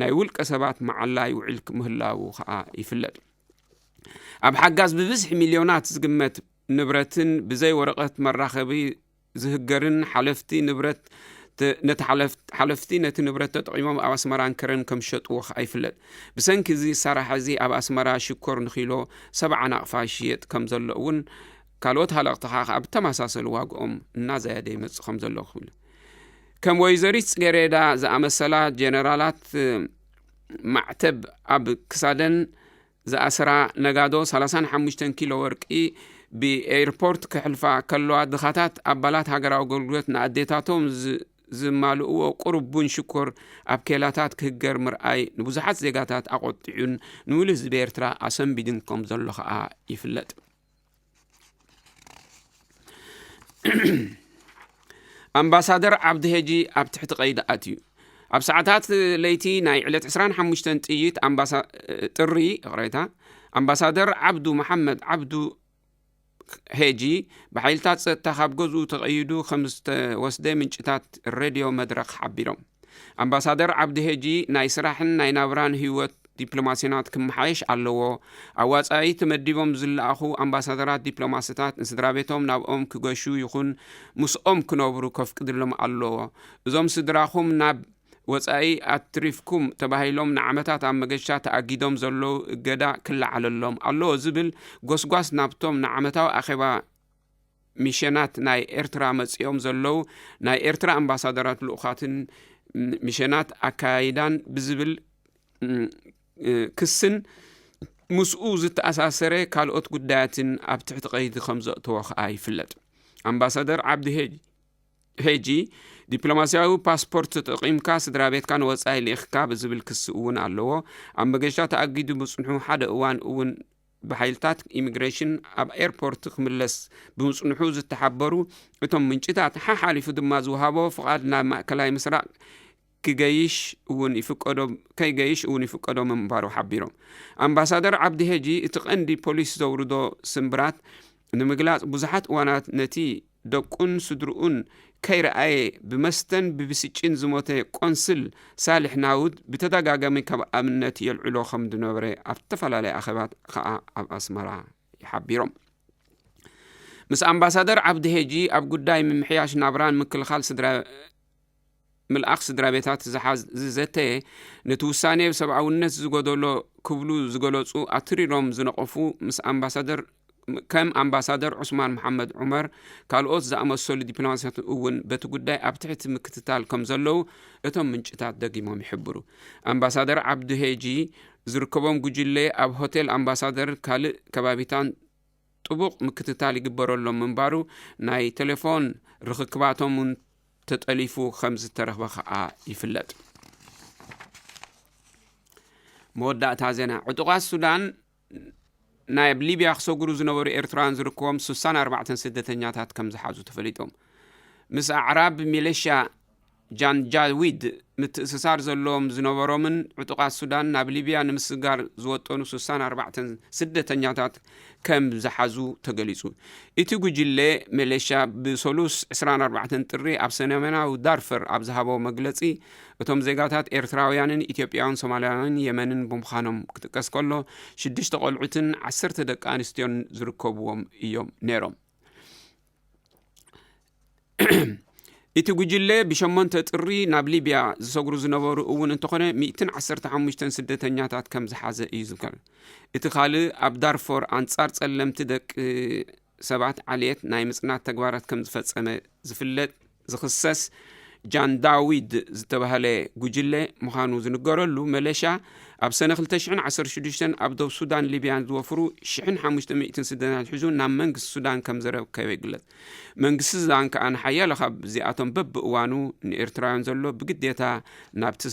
ናይ ውልቀ ሰባት መዓላ ይውዕል ምህላዉ ከኣ ይፍለጥ። ኣብ ሓጋዝ ብብዝሒ ሚልዮናት ዝግመት ንብረትን ብዘይ ወረቐት መራኸቢ ዝህገርን ሓለፍቲ ንብረት ተ- ነቲ ሓለፍ- ሓለፍቲ ነቲ ንብረት ተጠቒሞም ኣብ ኣስመራን ከረን ከም ዝሸጥዎ ከኣ ይፍለጥ። ብሰንኪ እዚ ኣሰራርሓ እዚ ኣብ ኣስመራ ሽኮር ንኪሎ ሰብዓ ናቕፋ ይሽየጥ ከም ዘሎ እውን ካልኦት ሃለቕቲ ከኣ ብተመሳሰሊ ዋግኦም እናዘያደ ይመጽእ ከም ዘሎ ክብል ከም ወይዘሪት ጽጌሬዳ ዝኣመሰላ ጀነራላት ማዕተብ ኣብ ክሳደን ዝኣስራ ነጋዶ ሰላሳን ሓሙሽተን ኪሎ ወርቂ ብኤርፖርት ክሕልፋ ከለዋ ድኻታት ኣባላት ሃገራዊ ኣገልግሎት ንኣዴታቶም ዝ- ዝማልእዎ ቁሩብ ቡን ሽኮር ኣብ ኬላታት ክህገር ምርኣይ ንብዙሓት ዜጋታት ኣቆጢዑን ንሙሉእ ህዝቢ ኤርትራ ኣሰንቢድን ከም ዘሎ ከኣ ይፍለጥ። ኣምባሳደር ዓብዲ ሄጂ ኣብ ትሕቲ ቀይዲ ኣትዩ። ኣብ ሰዓታት ለይቲ ናይ ዕለት ዕስራን ሓሙሽተን ጥይት ኣምባሳ- ጥሪ ይቕሬታ ኣምባሳደር ዓብዱ መሓመድ ዓብዱ ሄጂ ብሓይልታት ጸጥታ ካብ ገዝኡ ተቐይዱ ከም ዝተወስደ ምንጭታት ሬድዮ መድረኽ ሓቢሮም። ኣምባሳደር ዓብዲ ሄጂ ናይ ስራሕን ናይ ናብራን ህይወት ዲፕሎማሲናት ክመሓየሽ ኣለዎ። ኣብ ወጻኢ ተመዲቦም ዝለኣኹ ኣምባሳደራት ዲፕሎማስታት ንስድራ ቤቶም ናብኦም ክገሹ ይኹን ምስኦም ክነብሩ ከፍቅድሎም ኣለዎ። እዞም ስድራኹም ናብ ወጻኢ ኣትሪፍኩም ተባሂሎም ንዓመታት ኣብ መገሻ ተኣጊዶም ዘለዉ እገዳ ክለዓለሎም ኣለዎ ዝብል ጎስጓስ ናብቶም ንዓመታዊ ኣኼባ ሚሸናት ናይ ኤርትራ መጺኦም ዘለዉ ናይ ኤርትራ ኣምባሳደራት ልኡኻትን ሚሸናት ኣካያይዳን ብዝብል ክስን ምስኡ ዝተኣሳሰረ ካልኦት ጉዳያትን ኣብ ትሕቲ ቀይዲ ከም ዘእተወ ከኣ ይፍለጥ። ኣምባሳደር ዓብዲ ሄጂ ዲፕሎማስያዊ ፓስፖርት ተጠቒምካ ስድራ ቤትካ ንወጻኢ ልኢኽካ ብዝብል ክሲ እውን ኣለዎ። ኣብ መገሻ ተኣጊዱ ምጽንሑ ሓደ እዋን እውን ብሓይልታት ኢሚግሬሽን ኣብ ኤርፖርት ክምለስ ብምጽንሑ ዝተሓበሩ እቶም ምንጭታት ሓሓሊፉ ድማ ዝወሃቦ ፍቓድ ናብ ማእከላይ ምስራቕ ክገይሽ እውን ይፍቀዶ ከይገይሽ እውን ይፍቀዶ ምንባሩ ሓቢሮም። ኣምባሳደር ዓብዲ ሄጂ እቲ ቀንዲ ፖሊስ ዘውርዶ ስምብራት ንምግላጽ ብዙሓት እዋናት ነቲ ደቁን ስድርኡን ከይረኣየ ብመስተን ብብስጭን ዝሞተ ቆንስል ሳልሕ ናውድ ብተደጋጋሚ ካብ ኣብነት የልዕሎ ከም ዝነበረ ኣብ ዝተፈላለየ ኣኼባት ከኣ ኣብ ኣስመራ ይሓቢሮም። ምስ ኣምባሳደር ዓብዲ ሄጂ ኣብ ጉዳይ ምምሕያሽ ናብራን ምክልኻል ስድራ ምልኣኽ ስድራ ቤታት ዝሓዝ ዝዘተየ ነቲ ውሳኔ ብሰብኣውነት ዝጎደሎ ክብሉ ዝገለጹ ኣትሪሮም ዝነቐፉ ምስ ኣምባሳደር ከም ኣምባሳደር ዑስማን መሓመድ ዑመር ካልኦት ዝኣመሰሉ ዲፕሎማሲያት እውን በቲ ጉዳይ ኣብ ትሕቲ ምክትታል ከም ዘለዉ እቶም ምንጭታት ደጊሞም ይሕብሩ። ኣምባሳደር ዓብዲ ሄጂ ዝርከቦም ጉጅለ ኣብ ሆቴል ኣምባሳደር ካልእ ከባቢታን ጥቡቕ ምክትታል ይግበረሎም ምንባሩ ናይ ቴሌፎን ርኽክባቶም እውን ተጠሊፉ ከም ዝተረኽበ ከኣ ይፍለጥ። መወዳእታ ዜና። ዕጡቓት ሱዳን ናይ ኣብ ሊብያ ክሰግሩ ዝነበሩ ኤርትራውያን ዝርከቦም ስሳን ኣርባዕተን ስደተኛታት ከም ዝሓዙ ተፈሊጦም። ምስ ኣዕራብ ሚሊሽያ ጃንጃዊድ ምትእስሳር ዘለዎም ዝነበሮምን ዕጡቓት ሱዳን ናብ ሊብያ ንምስጋር ዝወጠኑ ስሳን ኣርባዕተን ስደተኛታት ከም ዝሓዙ ተገሊጹ። እቲ ጉጅለ ሚሊሽያ ብሰሉስ ዕስራን ኣርባዕተን ጥሪ ኣብ ሰሜናዊ ዳርፈር ኣብ ዝሃቦ መግለጺ እቶም ዜጋታት ኤርትራውያንን ኢትዮጵያውያን ሶማልያውያንን የመንን ብምዃኖም ክጥቀስ ከሎ ሽዱሽተ ቆልዑትን ዓሰርተ ደቂ ኣንስትዮን ዝርከብዎም እዮም ነይሮም። እቲ ጉጅለ ብሸሞንተ ጥሪ ናብ ሊብያ ዝሰግሩ ዝነበሩ እውን እንተኾነ፣ ሚእትን ዓሰርተ ሓሙሽተን ስደተኛታት ከም ዝሓዘ እዩ ዝዝከር። እቲ ካልእ ኣብ ዳርፎር ኣንጻር ጸለምቲ ደቂ ሰባት ዓልየት ናይ ምጽናት ተግባራት ከም ዝፈጸመ ዝፍለጥ ዝኽሰስ ጃን ዳዊድ ዝተባህለ ጉጅለ ምዃኑ ዝንገረሉ መለሻ፣ ኣብ ሰነ ክልተ ሽሕን ዓሰርተ ሽዱሽተን ኣብ ዶብ ሱዳን ሊብያን ዝወፍሩ ሽሕን ሓሙሽተ ሚእትን ስደተኛታት ሒዙ ናብ መንግስቲ ሱዳን ከም ዘረከበ ይግለጽ። መንግስቲ ሱዳን ከኣ ንሓያሎ ካብዚኣቶም በብእዋኑ ንኤርትራውያን ዘሎ ብግዴታ ናብቲ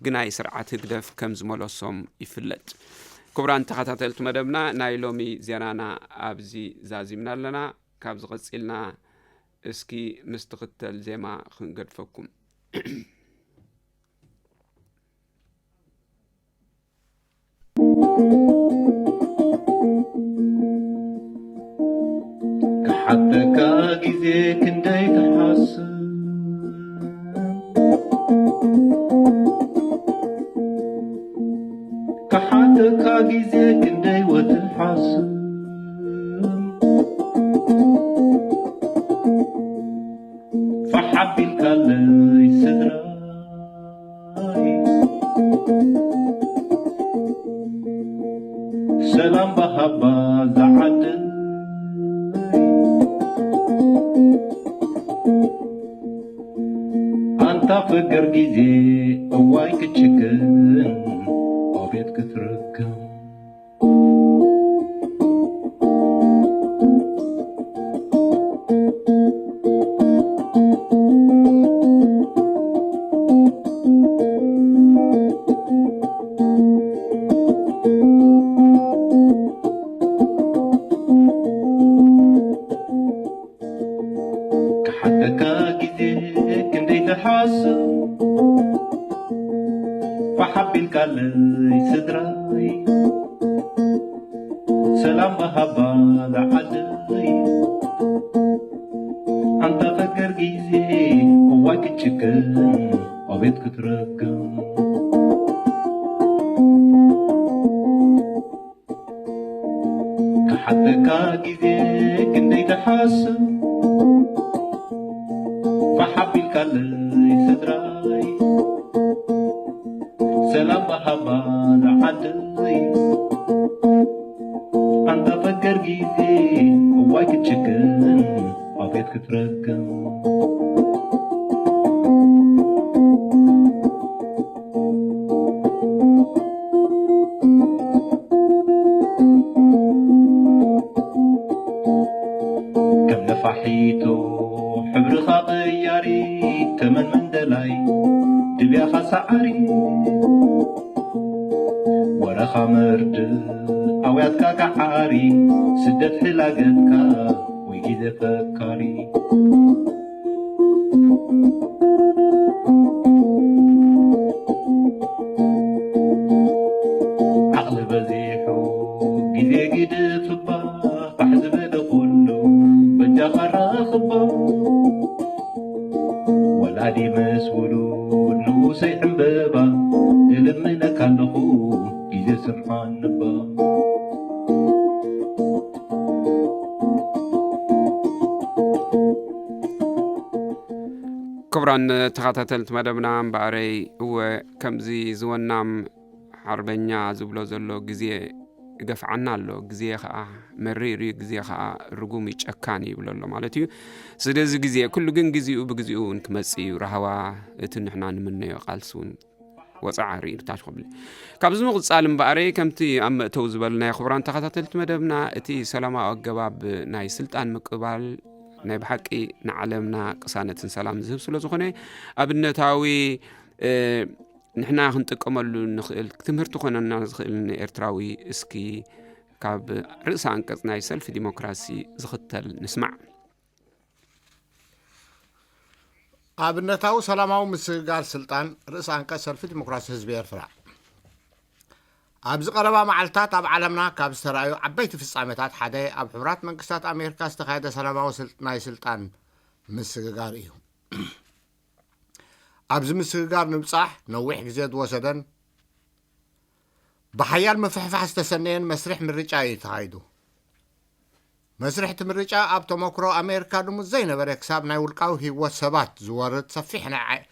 ግናይ ስርዓት ህግደፍ ከም ዝመለሶም ይፍለጥ። ክቡራን ተኸታተልቲ መደብና፣ ናይ ሎሚ ዜናና ኣብዚ ዛዚምና ኣለና። ካብዚ ቀጺልና እስኪ ምስ ትኽተል ዜማ ክንገድፈኩም። ክሓተካ ግዜ ክንደይ ትሓስብ፣ ክሓተካ ግዜ ክንደይ ወትሓስብ፣ ፋሕ ኣቢልካለይ ስድራይ፣ ሰላም ባሃባ ዝዓደይ። ኣንታ ፍቅር ግዜ እዋይ ክትሽክን ኣቤት ክትርክም። ክሓተካ ግዜ ክንደይ ትሓስብ፣ ፋሕ ኣቢልካለይ ስድራይ፣ ሰላም ባሃባ ዝዓደይ። ኣንታ ፈገር ግዜ እዋይ ክትጭክን ኣቤት ክትረክም። ክሓተካ ግዜ ክንደይ ትሓስብ፣ ፋሕ ኣቢልካለይ ስድራይ፣ ሰላም ባሃባ ዝዓደይ። ኣንታ ፈገር ግዜ እዋይ ክትጭክን ኣቤት ክትረክም። ከም ነፋሒቶ ሕብርኻ ቀያሪ፣ ተመን መንደላይ ድብያኻ ሰዓሪ፣ ወረኻ መርድእ ኣውያትካ ገዓሪ፣ ስደት ሕላገትካ ወይ ግዜ ፈካሪ። ዓቕሊ በዚሑ ግዜ ግድፍባ፣ ፋሕ ዝበለ ኩሉ በጃኻ ራኽባ። ወላዲ ምስ ውሉድ ንኡሰይ ዕምበባ፣ እልምነካ ኣለኹ ግዜ ስምዓኒ እባ። ክቡራን ተኸታተልቲ መደብና፣ እምበኣረይ እወ፣ ከምዚ ዝወናም ሓርበኛ ዝብሎ ዘሎ፣ ግዜ ይገፍዓና ኣሎ፣ ግዜ ኸኣ መሪር እዩ፣ ግዜ ኸኣ ርጉም እዩ፣ ጨካን እዩ ይብሎ ኣሎ ማለት እዩ። ስለዚ ግዜ፣ ኩሉ ግን ግዜኡ ብግዜኡ እውን ክመጽእ እዩ። ራህዋ እቲ ንሕና ንምነዮ ቃልሲ እውን ወጽዓ ርኢ ንታች ክብል። ካብዚ ምቕጻል እምበኣረይ፣ ከምቲ ኣብ መእተዊ ዝበልናዮ፣ ክቡራን ተኸታተልቲ መደብና፣ እቲ ሰላማዊ ኣገባብ ናይ ስልጣን ምቅባል ናይ ብሓቂ ንዓለምና ቅሳነትን ሰላም ዝህብ ስለ ዝኾነ፣ ኣብነታዊ፣ እ፣ ንሕና ክንጥቀመሉ ንኽእል፣ ትምህርቲ ኮነና ዝኽእል ንኤርትራዊ፣ እስኪ ካብ ርእሰ ኣንቀጽ ናይ ሰልፊ ዲሞክራሲ ዝኽተል ንስማዕ። ኣብነታዊ ሰላማዊ ምስግጋር ስልጣን፣ ርእሰ ኣንቀጽ ሰልፊ ዲሞክራሲ ህዝቢ ኤርትራ። ኣብዚ ቀረባ መዓልታት ኣብ ዓለምና ካብ ዝተራእዩ ዓበይቲ ፍጻመታት ሓደ፣ ኣብ ሕቡራት መንግስታት ኣሜሪካ ዝተኻየደ ሰላማዊ ስል-፣ ናይ ስልጣን ምስግጋር እዩ። ኣብዚ ምስግጋር ንምብጻሕ ነዊሕ ግዜ ዝወሰደን ብሓያል ምፍሕፋሕ ዝተሰነየን መስርሕ ምርጫ እዩ ተኻይዱ። መስርሕ እቲ ምርጫ ኣብ ተመክሮ ኣሜሪካ ልሙድ ዘይነበረ፣ ክሳብ ናይ ውልቃዊ ህይወት ሰባት ዝወርድ ሰፊሕ ናይ ዓይ-፣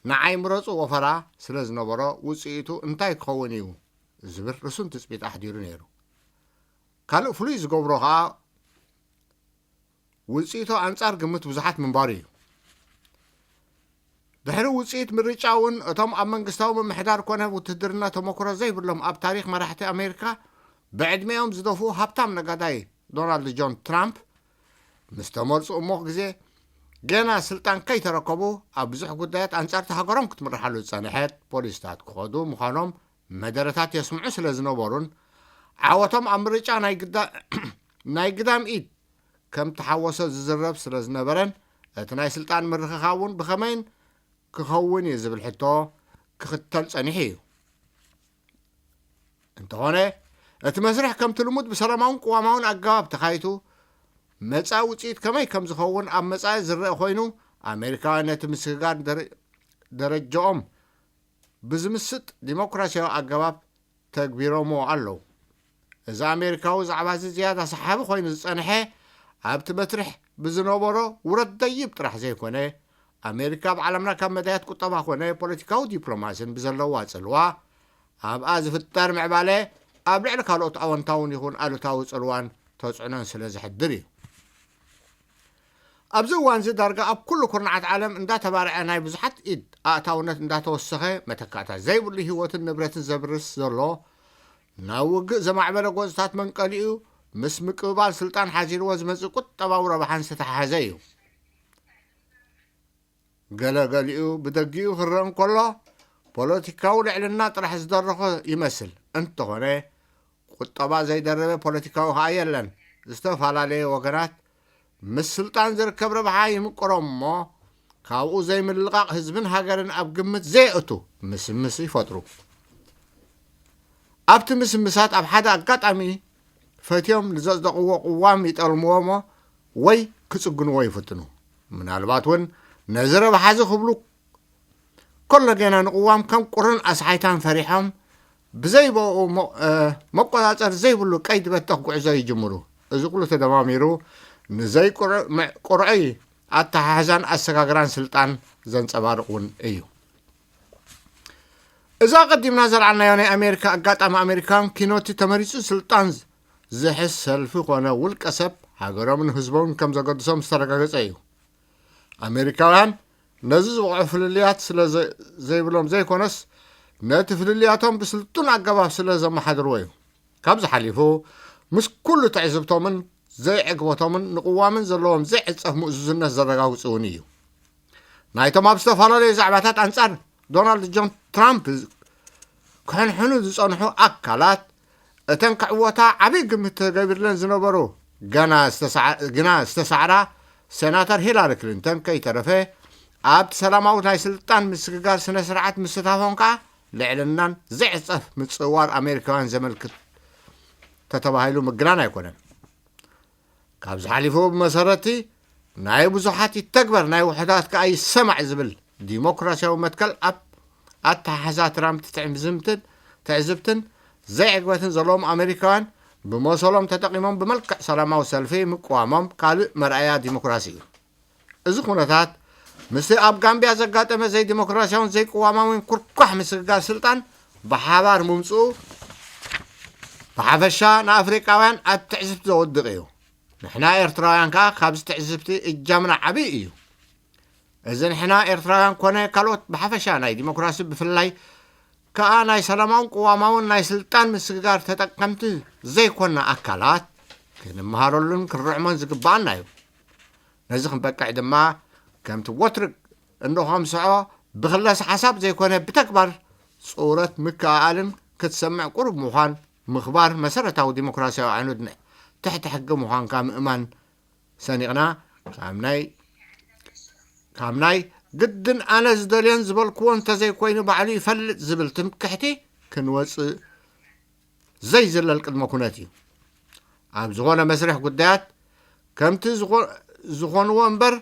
ንዓይ ምረጹ ወፈራ ስለ ዝነበሮ፣ ውጽኢቱ እንታይ ክኸውን እዩ ዝብል ርሱን ትጽቢት ኣሕዲሩ ነይሩ። ካልእ ፍሉይ ዝገብሮ ኸኣ፣ ውጽኢቱ ኣንጻር ግምት ብዙሓት ምንባሩ እዩ። ድሕሪ ውጽኢት ምርጫ እውን፣ እቶም ኣብ መንግስታዊ ምምሕዳር ኮነ ውትህድርና ተመክሮ ዘይብሎም ኣብ ታሪኽ መራሕቲ ኣሜሪካ ብዕድሜኦም ዝደፍኡ ሃብታም ነጋዳይ ዶናልድ ጆን ትራምፕ ምስ ተመርጹ እሞ ግዜ ገና ስልጣን ከይተረከቡ፣ ኣብ ብዙሕ ጉዳያት ኣንጻርቲ ሃገሮም ክትምርሓሉ ዝጸንሐት ፖሊስታት ክኸዱ ምዃኖም መደረታት የስምዑ ስለ ዝነበሩን፣ ዓወቶም ኣብ ምርጫ ናይ ግዳ-፣ ናይ ግዳም ኢድ ከም ተሓወሶ ዝዝረብ ስለ ዝነበረን፣ እቲ ናይ ስልጣን ምርኽኻብ እውን ብኸመይን ክኸውን እዩ ዝብል ሕቶ ክኽተል ጸኒሑ እዩ። እንተኾነ፣ እቲ መስርሕ ከምቲ ልሙድ ብሰላማውን ቅዋማውን ኣገባብ ተኻይቱ፣ መጻኢ ውጽኢት ከመይ ከም ዝኸውን ኣብ መጻኢ ዝረአ ኮይኑ፣ ኣሜሪካውያን ነቲ ምስግጋር ደረ-፣ ደረጃኦም ብዝምስጥ ዲሞክራሲያዊ ኣገባብ ተግቢሮምዎ ኣለዉ። እዚ ኣሜሪካዊ ዛዕባ እዚ ዝያዳ ሰሓቢ ኮይኑ ዝጸንሐ፣ ኣብቲ መስርሕ ብዝነበሮ ውረድ ደይብ ጥራሕ ዘይኮነ፣ ኣሜሪካ ኣብ ዓለምና ካብ መዳያት ቁጠባ ኮነ ፖለቲካዊ ዲፕሎማሲን ብዘለዋ ጽልዋ፣ ኣብኣ ዝፍጠር ምዕባለ ኣብ ልዕሊ ካልኦት ኣወንታውን ይኹን ኣሉታዊ ጽልዋን ተጽዕኖን ስለ ዘሕድር እዩ። ኣብዚ እዋን እዚ ዳርጋ ኣብ ኩሉ ኩርናዓት ዓለም እንዳተባርዐ፣ ናይ ብዙሓት ኢድ ኣእታውነት እንዳተወሰኸ፣ መተካእታ ዘይብሉ ህይወትን ንብረትን ዘብርስ ዘሎ፣ ናብ ውግእ ዘማዕበለ ጎንጽታት መንቀሊኡ ምስ ምቅብባል ስልጣን ሓዚልዎ ዝመጽእ ቁጠባዊ ረብሓን ዝተተሓሓዘ እዩ። ገለ ገሊኡ ብደጊኡ ክረአ እንከሎ፣ ፖለቲካዊ ልዕልና ጥራሕ ዝደረኾ ይመስል። እንተኾነ፣ ቁጠባ ዘይደረበ ፖለቲካዊ ኸኣ የለን። ዝተፈላለየ ወገናት ምስ ስልጣን ዝርከብ ረብሓ ይምቅሮም እሞ፣ ካብኡ ዘይምልቃቕ ህዝብን ሃገርን ኣብ ግምት ዘየእቱ ምስምስ ይፈጥሩ። ኣብቲ ምስምሳት ኣብ ሓደ ኣጋጣሚ ፈትዮም ንዘጽደቕዎ ቅዋም ይጠልምዎ እሞ ወይ ክጽግንዎ ይፍትኑ። ምናልባት እውን ነዚ ረብሓ እዚ ክብሉ ከሎ ጌና ንቅዋም ከም ቁርን ኣስሓይታን ፈሪሖም ብዘይ ብኡ መ-፣ እ፣ መቆጻጸሪ ዘይብሉ ቀይዲ በተኽ ጉዕዞ ይጅምሩ። እዚ ኩሉ ተደማሚሩ ንዘይ ቁር-፣ ምዕ-፣ ቁርዐይ ኣተሓሕዛን ኣሰጋግራን ስልጣን ዘንጸባርቕ እውን እዩ። እዚ ኣቐዲምና ዘልዓልናዮ ናይ ኣሜሪካ ኣጋጣሚ ኣሜሪካን ኪኖቲ ተመሪጹ ስልጣን ዝሕዝ ሰልፊ ኮነ ውልቀ ሰብ ሃገሮምን ህዝቦምን ከም ዘገድሶም ዝተረጋገጸ እዩ። ኣሜሪካውያን ነዚ ዝበቕዑ ፍልልያት ስለ ዘ-፣ ዘይብሎም ዘይኮነስ፣ ነቲ ፍልልያቶም ብስልጡን ኣገባብ ስለ ዘመሓድርዎ እዩ። ካብዚ ሓሊፉ፣ ምስ ኩሉ ትዕዝብቶምን ዘይዕግበቶምን ንቅዋምን ዘለዎም ዘይዕጸፍ ምእዙዝነት ዘረጋግጹ እውን እዩ። ናይቶም ኣብ ዝተፈላለዩ ዛዕባታት ኣንጻር ዶናልድ ጆን ትራምፕ ክሕንሕኑ ዝጸንሑ ኣካላት፣ እተን ክዕወታ ዓብዪ ግምት ተገቢርለን ዝነበሩ ገና ዝተሰዓ-፣ ግና ዝተሳዕራ ሴናተር ሂላሪ ክሊንተን ከይተረፈ፣ ኣብቲ ሰላማዊ ናይ ስልጣን ምስግጋር ስነ ስርዓት ምስታፎም ከኣ ልዕልናን ዘይዕጸፍ ምጽዋር ኣሜሪካውያን ዘመልክት ተተባሂሉ ምግናን ኣይኮነን። ካብዚ ሓሊፉ ብመሰረቲ ናይ ብዙሓት ይተግበር ናይ ውሑዳት ከኣ ይሰማዕ ዝብል ዲሞክራሲያዊ መትከል ኣብ ኣተሓሕዛ ትራምፕ ትዕዝምትን፣ ትዕዝብትን ዘይዕግበትን ዘለዎም ኣሜሪካውያን ብመሰሎም ተጠቒሞም ብመልክዕ ሰላማዊ ሰልፊ ምቅዋሞም ካልእ መርኣያ ዲሞክራሲ እዩ። እዚ ኩነታት ምስቲ ኣብ ጋምቢያ ዘጋጠመ ዘይዲሞክራሲያውን ዘይቅዋማዊን ኩርኳሕ ምስግጋር ስልጣን ብሓባር ምምጽኡ ብሓፈሻ ንኣፍሪቃውያን ኣብ ትዕዝብቲ ዘወድቕ እዩ። ንሕና ኤርትራውያን ከኣ ካብዚ ትዕዝብቲ እጃምና ዓብዪ እዩ። እዚ ንሕና ኤርትራውያን ኮነ ካልኦት ብሓፈሻ ናይ ዲሞክራሲ ብፍላይ ከኣ ናይ ሰላማውን ቅዋማውን ናይ ስልጣን ምስግጋር ተጠቀምቲ ዘይኮና ኣካላት ክንመሃረሉን ክንርዕሞን ዝግብኣና እዩ። ነዚ ክንበቅዕ ድማ ከምቲ ወትሩ እንኾምስዖ ብክለሳ ሓሳብ ዘይኮነ ብተግባር ጽውረት ምክእኣልን ክትሰምዕ ቁሩብ ምዃን ምኽባር መሰረታዊ ዲሞክራሲያዊ ኣዕኑድ ን-፣ ትሕቲ ሕጊ ምዃንካ ምእማን ሰኒቕና ካብ ናይ፣ ካብ ናይ ግድን ኣነ ዝደልዮን ዝበልክዎን እንተዘይኮይኑ ባዕሉ ይፈልጥ ዝብል ትምክሕቲ ክንወጽእ ዘይዝለል ቅድመ ኩነት እዩ። ኣብ ዝኾነ መስርሕ ጉዳያት ከምቲ ዝኾ-፣ ዝኾንዎ እምበር፣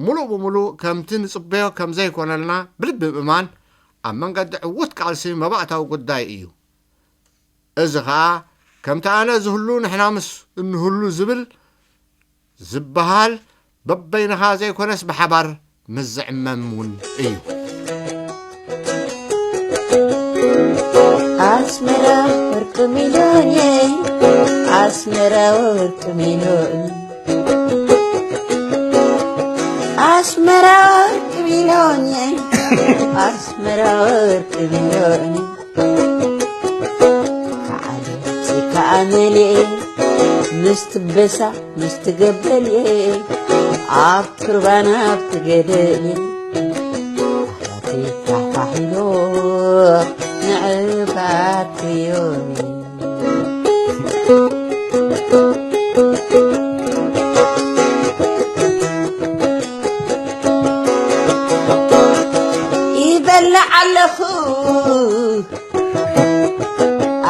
ምሉእ ብምሉእ ከምቲ ንጽበዮ ከም ዘይኮነልና ብልቢ ምእማን ኣብ መንገዲ ዕዉት ቃልሲ መባእታዊ ጉዳይ እዩ። እዚ ኸኣ ከምቲ ኣነ ዝህሉ ንሕና ምስ እንህሉ ዝብል ዝበሃል በበይንኻ ዘይኮነስ ብሓባር ምስ ዝዕመም እውን እዩ። ኣስመራ ወርቂ ሚልዮን እየ፣ ኣስመራ ወርቂ ሚልዮን፣ ኣስመራ ወርቂ ሚልዮን እየ፣ ኣስመራ ወርቂ ሚልዮን እየ። ከዓለ ከኣ መሊኤ ምስቲ በሳ ምስቲ ገበልየ ኣብ ቁርባን ኣብቲ ገደልየ ኣሕዋተይ ፋሕፋሕ ኢሎ ንዕባርክዮኒ። ይበልዕ ኣለኹ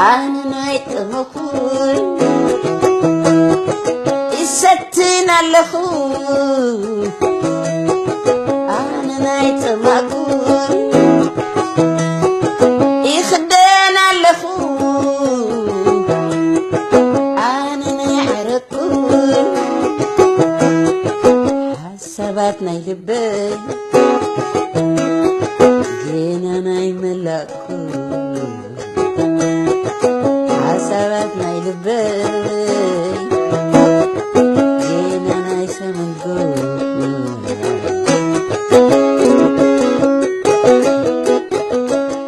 ኣነ ናይ ጠመኹን ይሰትን ኣለኹ ኣነ ናይ ጠማኩን ይኽደን ኣለኹ ኣነ ናይ ዕረኩን ሓሳባት ናይ ልበይ ጌና ናይ መላእኩ ሓሳባት ናይ ልበይ ጌና ናይ ሰመንጎ።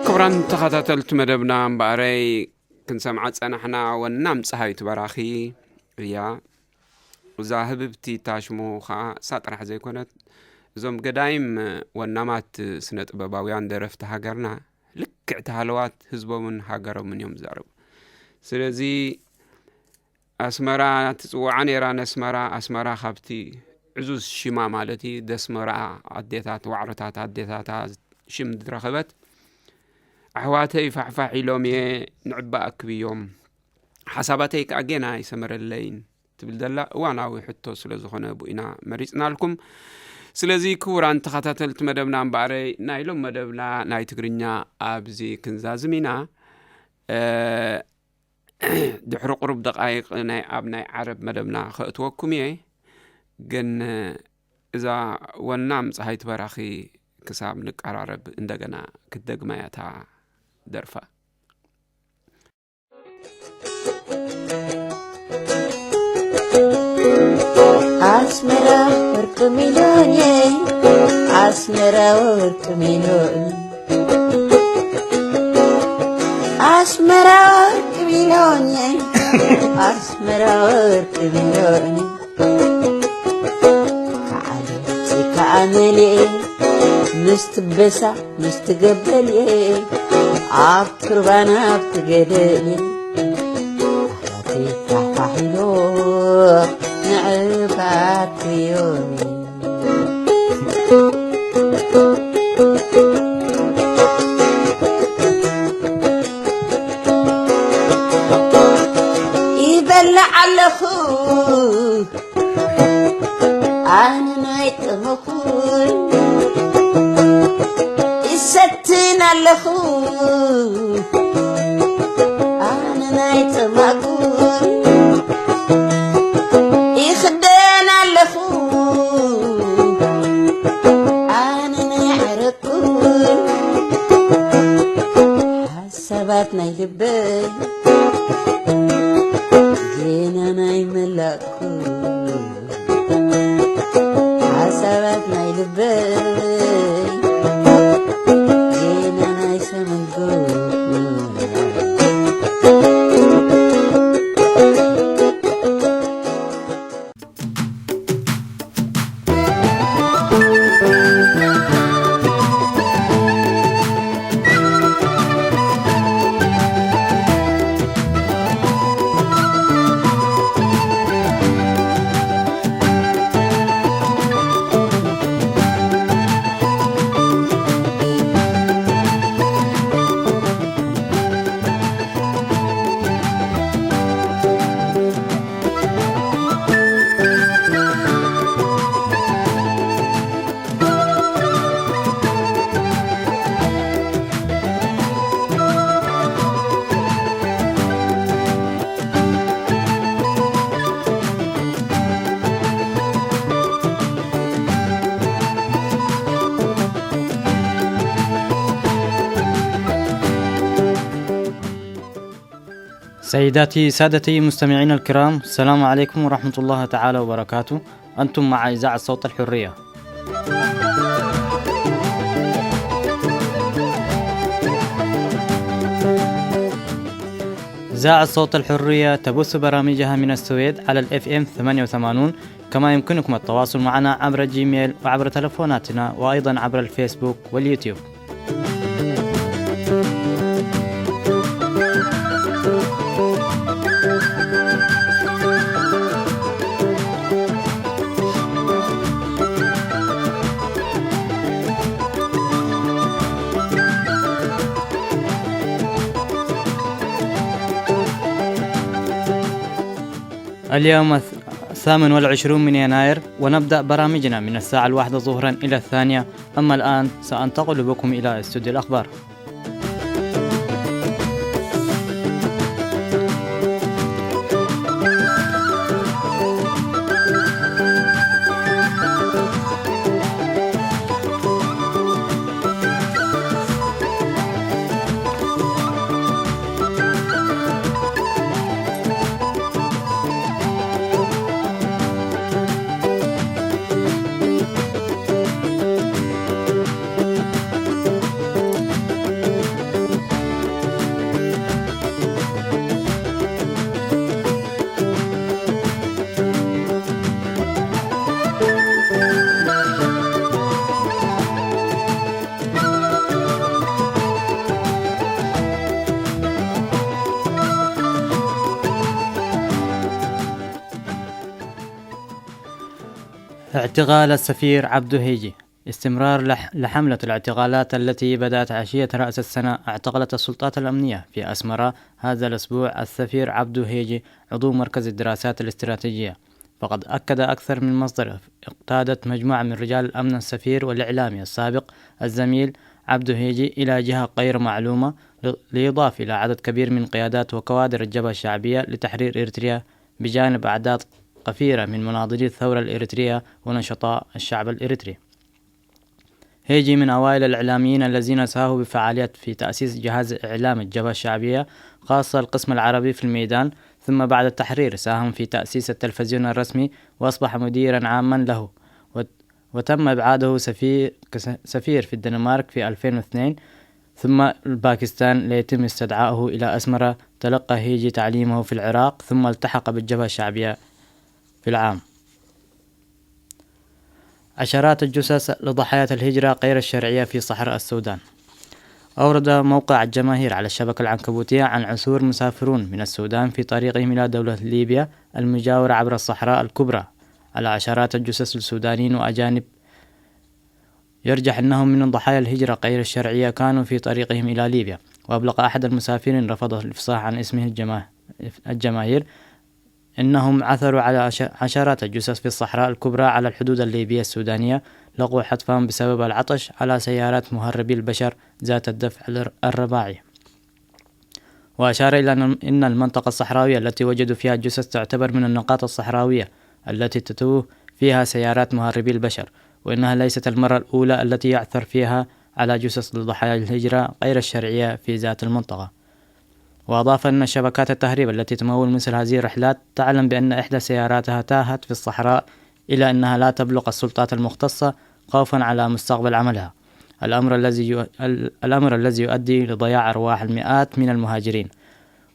ክቡራን ተኸታተልቲ መደብና እምበኣረይ ክንሰምዓ ጸናሕና ወናም ጸሃይቱ በራኺ እያ። እዛ ህብብቲ ታሽሙ ኸኣ እሳ ጥራሕ ዘይኮነት፣ እዞም ገዳይም ወናማት ስነ ጥበባውያን ደረፍቲ ሃገርና ልክዕ ተሃለዋት ህዝቦምን ሃገሮምን እዮም ዝዛረቡ። ስለዚ ኣስመራ ትጽውዓ ነይራ ነስመራ፣ ኣስመራ ካብቲ ዕዙዝ ሽማ ማለት እዩ፣ ደስመራ ኣዴታት፣ ዋዕሮታት ኣዴታታ ሽም ዝረኸበት፣ ኣሕዋተይ ፋሕፋሕ ኢሎም እየ ንዕባ ኣክብዮም። ሓሳባተይ ከኣ ጌና ኣይሰመረለይን ትብል ዘላ እዋናዊ ሕቶ ስለ ዝኾነ ብኡ ኢና መሪጽናልኩም። ስለዚ ክቡራን ተኸታተልቲ መደብና እምበኣረይ ናይ ሎም መደብና ናይ ትግርኛ ኣብዚ ክንዛዝም ኢና። እ፣ ድሕሪ ቁሩብ ደቃይቕ ናይ ኣብ ናይ ዓረብ መደብና ከእትወኩም እየ። ግን እዛ ወናም ጸሃይቱ በራኺ ክሳብ ንቀራረብ እንደገና ክትደግማ እያ እታ ደርፋ። ኣስመራ ወርቂ ሚልዮን እየ፣ ኣስመራ ወርቂ ሚልዮን፣ ኣስመራ ወርቂ ሚልዮን እየ፣ ኣስመራ ወርቂ ሚልዮን። ከዓለ ከኣ መሊኤ ምስቲ በሳ ምስቲ ገበልየ ኣብ ቁርባን ኣብቲ ገደልየ ኣሕዋተይ ፋሕፋሕ ኢሎ ንዕባር ክዮኒ። ይበልዕ ኣለኹ ኣነ ናይ ጠመኹን ይሰትን ኣለኹ ኣነ ናይ ጠማኩን ይኽደን ኣለኹ ኣነ ናይ ዕረኩን ሓሳባት ናይ ልበይ ጌና ናይ መላእኩ ሓሳባት ናይ ልበይ ጌና ናይ ሰመንጎ። سيداتي سادتي مستمعينا الكرام، السلام عليكم ورحمة الله تعالى وبركاته. أنتم مع إذاعة صوت الحرية. إذاعة صوت الحرية تبث برامجها من السويد على ال F M ثمانية وثمانين، كما يمكنكم التواصل معنا عبر جيميل وعبر تلفوناتنا، وأيضًا عبر الفيسبوك واليوتيوب. اليوم الث-، الثامن والعشرون من يناير، ونبدأ برامجنا من الساعة الواحدة ظهرا إلى الثانية. أما الآن سأنتقل بكم إلى استوديو الأخبار. اعتقال السفير عبدو هيجي. استمرار لح-، لحملة الاعتقالات التي بدأت عشية رأس السنة. اعتقلت السلطات الأمنية في أسمرة هذا الأسبوع السفير عبدو هيجي، عضو مركز الدراسات الاستراتيجية. فقد أكد أكثر من مصدر اقتادت مجموعة من رجال الأمن السفير والإعلامي السابق الزميل عبدو هيجي إلى جهة غير معلومة، ل-، ليضاف إلى عدد كبير من قيادات وكوادر الجبهة الشعبية لتحرير إريتريا، بجانب أعداد غفيرة من مناضلي الثورة الإريترية ونشطاء الشعب الإريتري. هيجي من أوائل الإعلاميين الذين ساهموا بفعالية في تأسيس جهاز إعلام الجبهة الشعبية، خاصة القسم العربي في الميدان، ثم بعد التحرير ساهم في تأسيس التلفزيون الرسمي وأصبح مديرا عاما له، وت-، وتم إبعاده سفي-، كس-، سفير في الدنمارك في ألفين واثنين، ثم الباكستان ليتم استدعائه إلى أسمرة. تلقى هيجي تعليمه في العراق، ثم التحق بالجبهة الشعبية في العام. عشرات الجثث لضحايا الهجرة غير الشرعية في صحراء السودان. أورد موقع الجماهير على الشبكة العنكبوتية عن عثور مسافرون من السودان في طريقهم إلى دولة ليبيا المجاورة عبر الصحراء الكبرى على عشرات الجثث لسودانيين وأجانب يرجح أنهم من ضحايا الهجرة غير الشرعية كانوا في طريقهم إلى ليبيا. وأبلغ أحد المسافرين رفض الإفصاح عن اسمه الجما-، الجماهير أنهم عثروا على عش-، عشرات الجثث في الصحراء الكبرى على الحدود الليبية السودانية، لقوا حتفهم بسبب العطش على سيارات مهربي البشر ذات الدفع الر-، الرباعي. وأشار إلى أن، إن المنطقة الصحراوية التي وجدوا فيها الجثث تعتبر من النقاط الصحراوية التي تتوه فيها سيارات مهربي البشر، وإنها ليست المرة الأولى التي يعثر فيها على جثث ضحايا الهجرة غير الشرعية في ذات المنطقة. وأضاف أن شبكات التهريب التي تمول مثل هذه الرحلات تعلم بأن إحدى سياراتها تاهت في الصحراء، إلى أنها لا تبلغ السلطات المختصة خوفا على مستقبل عملها، الأمر الذي يؤ-، ال-، الأمر الذي يؤدي لضياع أرواح المئات من المهاجرين.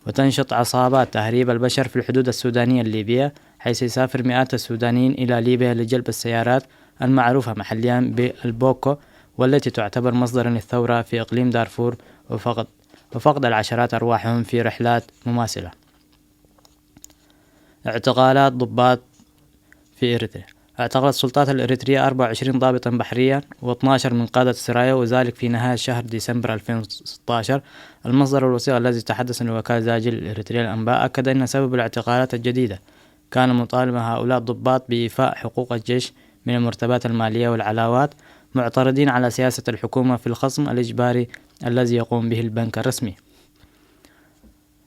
وتنشط عصابات تهريب البشر في الحدود السودانية الليبية، حيث يسافر مئات السودانيين إلى ليبيا لجلب السيارات المعروفة محليا بالبوكو، والتي تعتبر مصدرا للثورة في إقليم دارفور، وفقد، وفقد العشرات أرواحهم في رحلات مماثلة. اعتقالات ضباط في إريتريا. اعتقلت السلطات الإريترية أربعة وعشرين ضابطا بحريا واثناشر من قادة السرايا، وذلك في نهاية شهر ديسمبر ألفين وستاشر. المصدر الوثيق الذي تحدث عن وكالة زاجل الإريترية الأنباء أكد أن سبب الاعتقالات الجديدة كان مطالبة هؤلاء الضباط بإيفاء حقوق الجيش من المرتبات المالية والعلاوات، معترضين على سياسة الحكومة في الخصم الإجباري الذي يقوم به البنك الرسمي.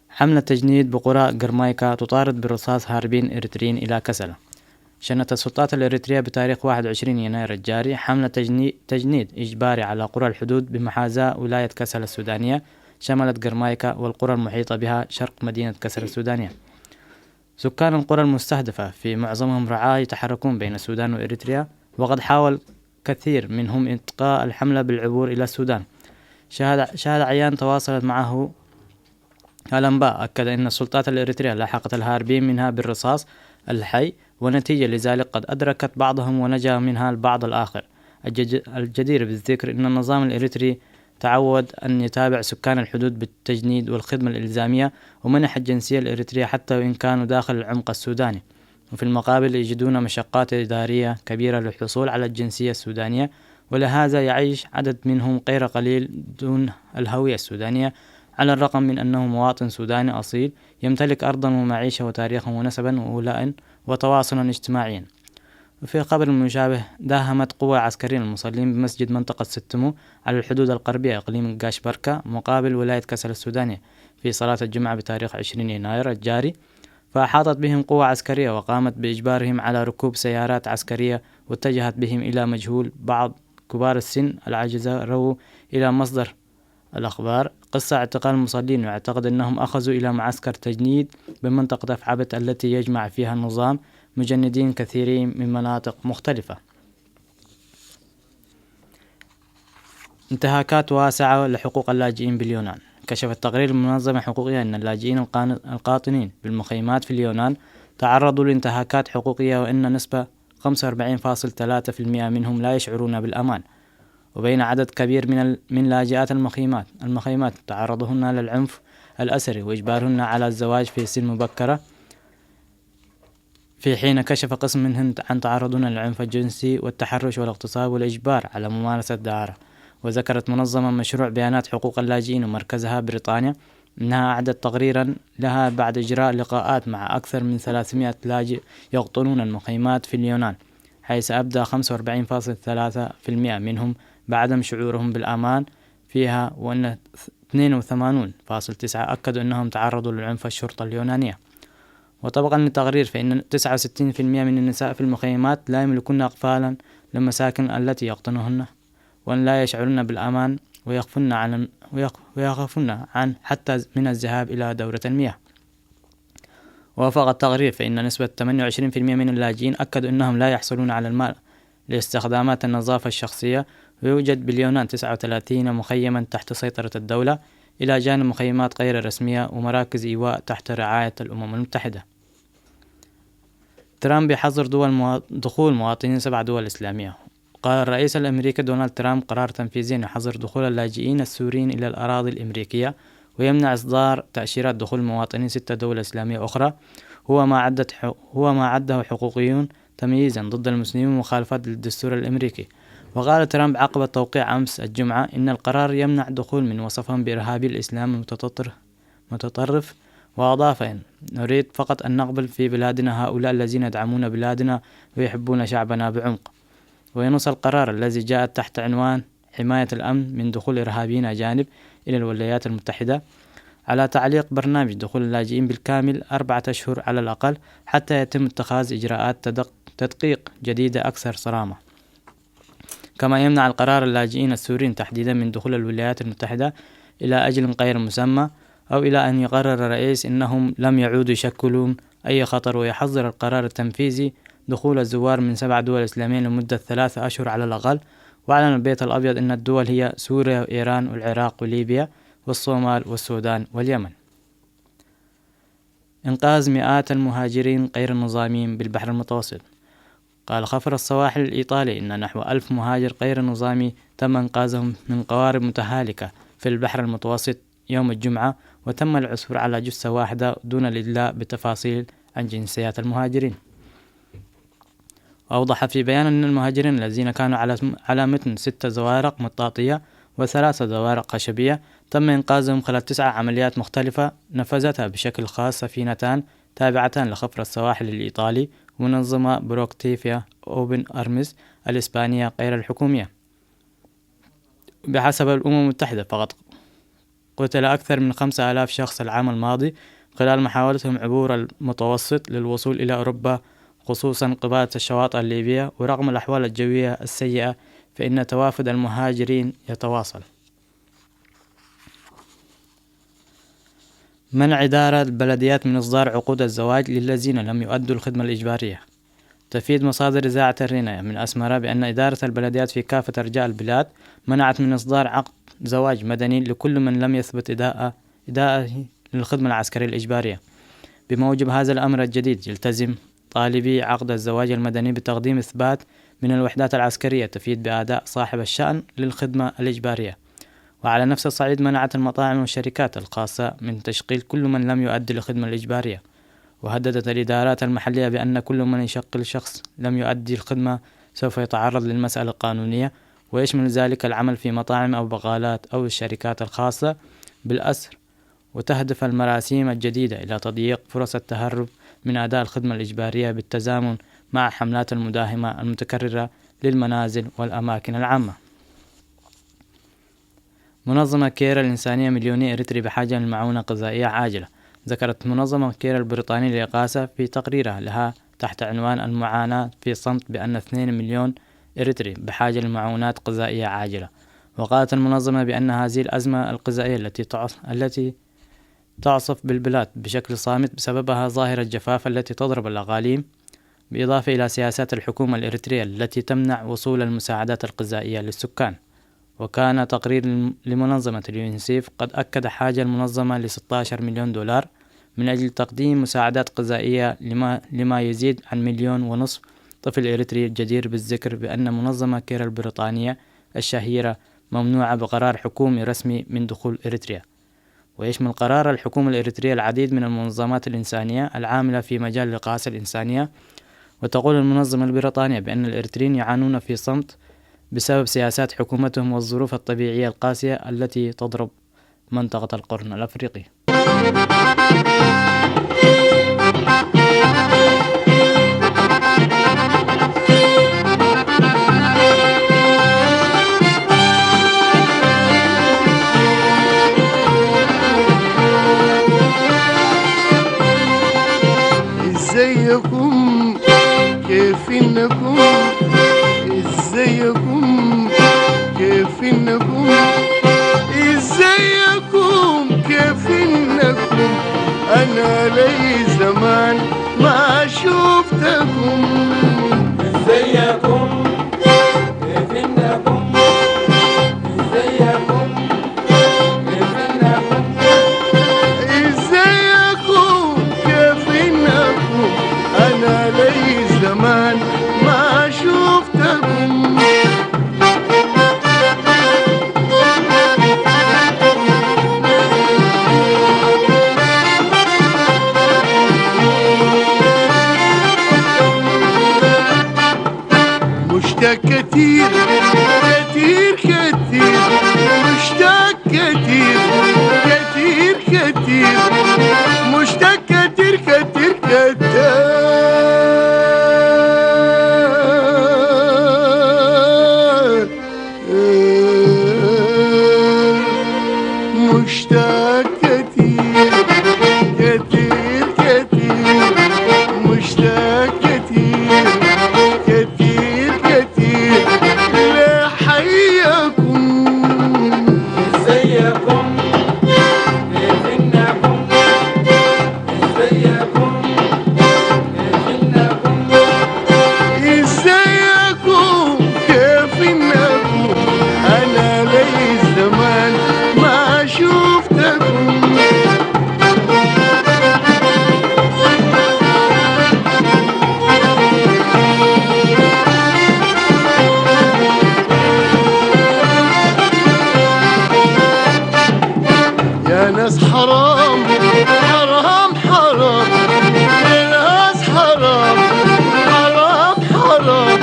حملة تجنيد بقرى قرمايكا تطارد بالرصاص هاربين إريتريين إلى كسلة. شنت السلطات الإريترية بتاريخ واحد وعشرين يناير الجاري حملة تجني-، تجنيد إجباري على قرى الحدود بمحاذاة ولاية كسلة السودانية، شملت جرمايكا والقرى المحيطة بها شرق مدينة كسلا السودانية. سكان القرى المستهدفة في معظمهم رعاة يتحركون بين السودان وإريتريا، وقد حاول كثير منهم إتقاء الحملة بالعبور إلى السودان. شاهد، شاهد عيان تواصلت معه الأنباء أكد أن السلطات الإريترية لاحقت الهاربين منها بالرصاص الحي، ونتيجة لذلك قد أدركت بعضهم ونجا منها البعض الآخر. الجدير بالذكر أن النظام الإريتري تعود أن يتابع سكان الحدود بالتجنيد والخدمة الإلزامية ومنح الجنسية الإريترية حتى وإن كانوا داخل العمق السوداني، وفي المقابل يجدون مشقات إدارية كبيرة للحصول على الجنسية السودانية، ولهذا يعيش عدد منهم غير قليل دون الهوية السودانية، على الرغم من أنه مواطن سوداني أصيل يمتلك أرضا ومعيشة وتاريخا ونسبا وولاء وتواصلا اجتماعيا. وفي خبر مشابه، داهمت قوى عسكرية المصلين بمسجد منطقة ستمو على الحدود الغربية إقليم قاش بركة مقابل ولاية كسلا السودانية في صلاة الجمعة بتاريخ عشرين يناير الجاري، فأحاطت بهم قوة عسكرية وقامت بإجبارهم على ركوب سيارات عسكرية، واتجهت بهم إلى مجهول بعض كبار السن العجزة رووا إلى مصدر الأخبار قصة اعتقال المصلين، ويعتقد أنهم أخذوا إلى معسكر تجنيد بمنطقة أفعبت التي يجمع فيها النظام مجندين كثيرين من مناطق مختلفة. انتهاكات واسعة لحقوق اللاجئين باليونان. كشف التقرير المنظمة حقوقية أن اللاجئين القاطنين بالمخيمات في اليونان تعرضوا لانتهاكات حقوقية، وأن نسبة خمسة وأربعين فاصل ثلاثة في المئة منهم لا يشعرون بالأمان، وبين عدد كبير من من لاجئات المخيمات المخيمات تعرضهن للعنف الأسري وإجبارهن على الزواج في سن مبكرة، في حين كشف قسم منهن عن تعرضهن للعنف الجنسي والتحرش والاغتصاب والإجبار على ممارسة الدعارة. وذكرت منظمة مشروع بيانات حقوق اللاجئين ومركزها بريطانيا أنها أعدت تقريرا لها بعد إجراء لقاءات مع أكثر من ثلاثمائة لاجئ يقطنون المخيمات في اليونان، حيث أبدى خمسة وأربعين فاصل ثلاثة في المئة منهم بعدم شعورهم بالأمان فيها، وأن اثنين وثمانين فاصل تسعة أكدوا أنهم تعرضوا للعنف الشرطة اليونانية. وطبقا للتقرير، فإن تسعة وستين في المئة من النساء في المخيمات لا يملكن أقفالا للمساكن التي يقطنهن، وأن لا يشعرن بالأمان ويخفن عن ويخافن عن حتى من الذهاب إلى دورة المياه. ووفق التقرير، فإن نسبة ثمانية وعشرين في المئة من اللاجئين أكدوا أنهم لا يحصلون على المال لاستخدامات النظافة الشخصية، ويوجد باليونان تسعة وثلاثين مخيما تحت سيطرة الدولة، إلى جانب مخيمات غير رسمية ومراكز إيواء تحت رعاية الأمم المتحدة. ترامب يحظر دول موا... دخول مواطنين سبع دول إسلامية. قال الرئيس الأمريكي دونالد ترامب: "قرار تنفيذي يحظر دخول اللاجئين السوريين إلى الأراضي الأمريكية، ويمنع إصدار تأشيرات دخول مواطنين ستة دول إسلامية أخرى، هو ما عدت ح... هو ما عده حقوقيون تمييزا ضد المسلمين ومخالفة للدستور الأمريكي". وقال ترامب عقب التوقيع أمس الجمعة إن القرار يمنع دخول من وصفهم بإرهابي الإسلام المتطرف متطرف، وأضاف: "نريد فقط أن نقبل في بلادنا هؤلاء الذين يدعمون بلادنا ويحبون شعبنا بعمق". وينص القرار الذي جاء تحت عنوان حماية الأمن من دخول إرهابيين أجانب إلى الولايات المتحدة على تعليق برنامج دخول اللاجئين بالكامل أربعة أشهر على الأقل، حتى يتم اتخاذ إجراءات تدق... تدقيق جديدة أكثر صرامة. كما يمنع القرار اللاجئين السوريين تحديدا من دخول الولايات المتحدة إلى أجل غير مسمى، أو إلى أن يقرر الرئيس أنهم لم يعودوا يشكلون أي خطر، ويحظر القرار التنفيذي دخول الزوار من سبع دول إسلامية لمدة ثلاثة أشهر على الأقل. وأعلن البيت الأبيض أن الدول هي سوريا وإيران والعراق وليبيا والصومال والسودان واليمن. إنقاذ مئات المهاجرين غير النظاميين بالبحر المتوسط. قال خفر السواحل الإيطالي إن نحو ألف مهاجر غير نظامي تم إنقاذهم من قوارب متهالكة في البحر المتوسط يوم الجمعة، وتم العثور على جثة واحدة دون الإدلاء بتفاصيل عن جنسيات المهاجرين. وأوضح في بيان أن المهاجرين الذين كانوا على على متن ست زوارق مطاطية وثلاث زوارق خشبية تم إنقاذهم خلال تسع عمليات مختلفة نفذتها بشكل خاص سفينتان تابعتان لخفر السواحل الإيطالي ومنظمة بروكتيفيا أوبن أرمز الإسبانية غير الحكومية. بحسب الأمم المتحدة، فقد قتل أكثر من خمسة آلاف شخص العام الماضي خلال محاولتهم عبور المتوسط للوصول إلى أوروبا، خصوصا قبالة الشواطئ الليبية. ورغم الأحوال الجوية السيئة، فإن توافد المهاجرين يتواصل. منع إدارة البلديات من إصدار عقود الزواج للذين لم يؤدوا الخدمة الإجبارية. تفيد مصادر إذاعة الرينا من أسمرة بأن إدارة البلديات في كافة أرجاء البلاد منعت من إصدار عقد زواج مدني لكل من لم يثبت إداء إداءه للخدمة العسكرية الإجبارية. بموجب هذا الأمر الجديد، يلتزم طالبي عقد الزواج المدني بتقديم إثبات من الوحدات العسكرية تفيد بأداء صاحب الشأن للخدمة الإجبارية. وعلى نفس الصعيد، منعت المطاعم والشركات الخاصة من تشغيل كل من لم يؤدي الخدمة الإجبارية. وهددت الإدارات المحلية بأن كل من يشغل شخص لم يؤدي الخدمة سوف يتعرض للمسألة القانونية، ويشمل ذلك العمل في مطاعم أو بقالات أو الشركات الخاصة بالأسر. وتهدف المراسيم الجديدة إلى تضييق فرص التهرب من أداء الخدمة الإجبارية بالتزامن مع حملات المداهمة المتكررة للمنازل والأماكن العامة. منظمة كير الإنسانية: مليوني إريتري بحاجة لمعونة غذائية عاجلة. ذكرت منظمة كير البريطانية للإغاثة في تقريرها لها تحت عنوان المعاناة في صمت بأن اثنين مليون إريتري بحاجة لمعونات غذائية عاجلة. وقالت المنظمة بأن هذه الأزمة الغذائية التي تعص-، التي تعصف بالبلاد بشكل صامت بسببها ظاهرة الجفاف التي تضرب الأقاليم، بالإضافة إلى سياسات الحكومة الإريترية التي تمنع وصول المساعدات الغذائية للسكان. وكان تقرير لم-، لمنظمة اليونيسيف قد أكد حاجة المنظمة لستاشر مليون دولار من أجل تقديم مساعدات غذائية لما، لما يزيد عن مليون ونصف طفل إريتري. الجدير بالذكر بأن منظمة كير البريطانية الشهيرة ممنوعة بقرار حكومي رسمي من دخول إريتريا. ويشمل قرار الحكومة الإريترية العديد من المنظمات الإنسانية العاملة في مجال الإغاثة الإنسانية. وتقول المنظمة البريطانية بأن الإريتريين يعانون في صمت بسبب سياسات حكومتهم والظروف الطبيعية القاسية التي تضرب منطقة القرن الأفريقي. ازيكم؟ كيف انكم؟ ازيكم؟ كيف انكم؟ ازيكم؟ كيف انكم؟ انا لي زمان ما شفتكم. ازيكم؟ كيف انكم؟ ازيكم؟ كيف انكم؟ ازيكم؟ كيف انكم؟ انا لي زمان ما شفتكم. مشتاق كتير، كتير، كتير. مشتاق كتير، كتير، كتير. مشتاق كتير، كتير، كتير. مشتاق كتير، كتير، كتير. مشتاق كتير، كتير، كتير، كتير لحياكم. ازيكم؟ كيف انكم؟ ازيكم؟ كيف انكم؟ ازيكم؟ كيف انكم؟ انا لي زمان ما شفتكم. يا ناس حرام، حرام، حرام. يا ناس حرام، حرام، حرام.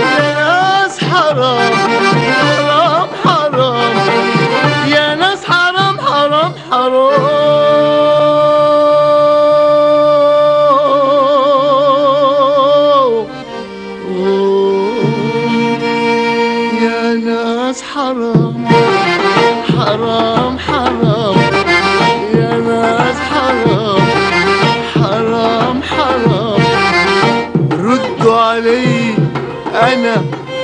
يا ناس حرام، حرام، حرام. يا ناس حرام، حرام، حرام. يا ناس حرام، حرام، حرام. يا ناس حرام، حرام، حرام. ردوا علي، أنا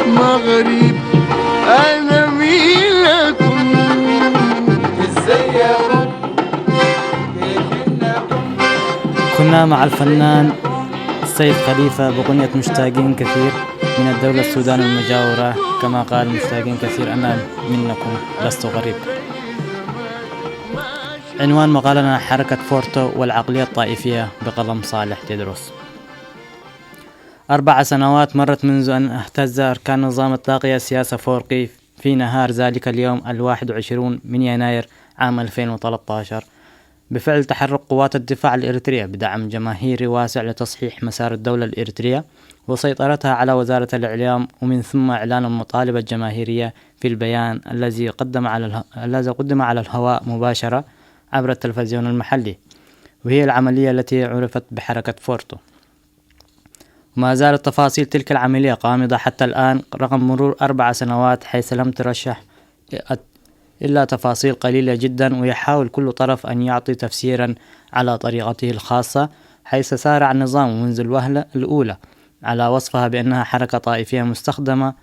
مغرب، أنا مين لكم؟ ازيكم؟ كنا مع الفنان السيد خليفة بغنية مشتاقين كثير من الدولة السودان المجاورة. كما قال مشتاقين كثير: أنا منكم لست غريب. عنوان مقالنا: حركة فورتو والعقلية الطائفية، بقلم صالح تدرس. أربع سنوات مرت منذ أن اهتز أركان نظام الطاغية سياسة فورقي في نهار ذلك اليوم، الواحد وعشرون من يناير عام ألفين وثلاثة عشر، بفعل تحرك قوات الدفاع الإريترية بدعم جماهيري واسع لتصحيح مسار الدولة الإريترية وسيطرتها على وزارة الإعلام، ومن ثم إعلان المطالبة الجماهيرية في البيان الذي قدم على اله-، الذي قدم على الهواء مباشرة عبر التلفزيون المحلي، وهي العملية التي عرفت بحركة فورتو. وما زالت تفاصيل تلك العملية غامضة حتى الآن رغم مرور أربع سنوات، حيث لم ترشح إلا تفاصيل قليلة جدًا، ويحاول كل طرف أن يعطي تفسيرًا على طريقته الخاصة، حيث سارع النظام منذ الوهلة الأولى على وصفها بأنها حركة طائفية مستخدمة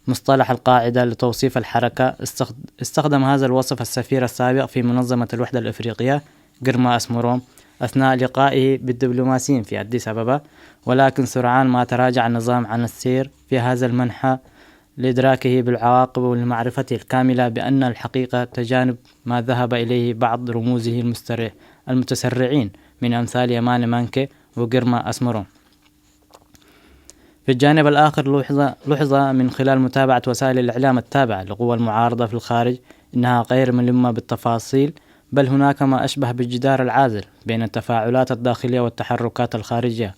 مصطلح القاعدة لتوصيف الحركة. استخد-، استخدم هذا الوصف السفير السابق في منظمة الوحدة الإفريقية، جرما أسمروم، أثناء لقائه بالدبلوماسيين في أديس أبابا، ولكن سرعان ما تراجع النظام عن السير في هذا المنحى لإدراكه بالعواقب ولمعرفته الكاملة بأن الحقيقة تجانب ما ذهب إليه بعض رموزه المسترع-، المتسرعين، من أمثال يماني مانكي وجرما أسمروم. في الجانب الآخر، لوحظ، لوحظ من خلال متابعة وسائل الإعلام التابعة لقوى المعارضة في الخارج إنها غير ملمة بالتفاصيل، بل هناك ما أشبه بالجدار العازل بين التفاعلات الداخلية والتحركات الخارجية.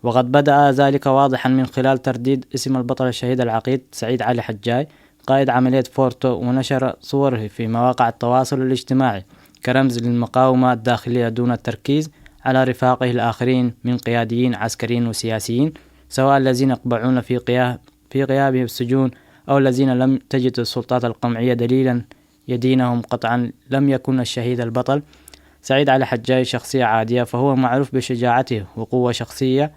وقد بدأ ذلك واضحًا من خلال ترديد اسم البطل الشهيد العقيد سعيد علي حجاي قائد عملية فورتو، ونشر صوره في مواقع التواصل الاجتماعي كرمز للمقاومة الداخلية دون التركيز على رفاقه الآخرين من قياديين عسكريين وسياسيين، سواء الذين يقبعون في قيا-، في غيابهم السجون، أو الذين لم تجد السلطات القمعية دليلًا يدينهم قطعًا. لم يكن الشهيد البطل سعيد علي حجاي شخصية عادية، فهو معروف بشجاعته وقوة شخصية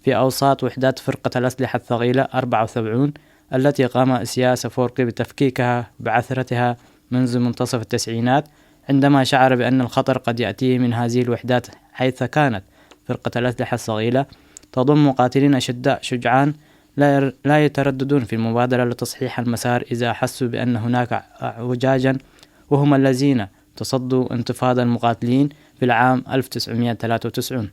في أوساط وحدات فرقة الأسلحة الثقيلة أربعة وسبعين، التي قام سياسة فورقي بتفكيكها بعثرتها منذ منتصف التسعينات، عندما شعر بأن الخطر قد يأتيه من هذه الوحدات، حيث كانت فرقة الأسلحة الصغيرة تضم مقاتلين أشداء شجعان لا ير-، لا يترددون في المبادرة لتصحيح المسار إذا أحسوا بأن هناك اعوجاجا، وهم الذين تصدوا انتفاضة المقاتلين في العام ألف وتسعمائة وثلاثة وتسعين.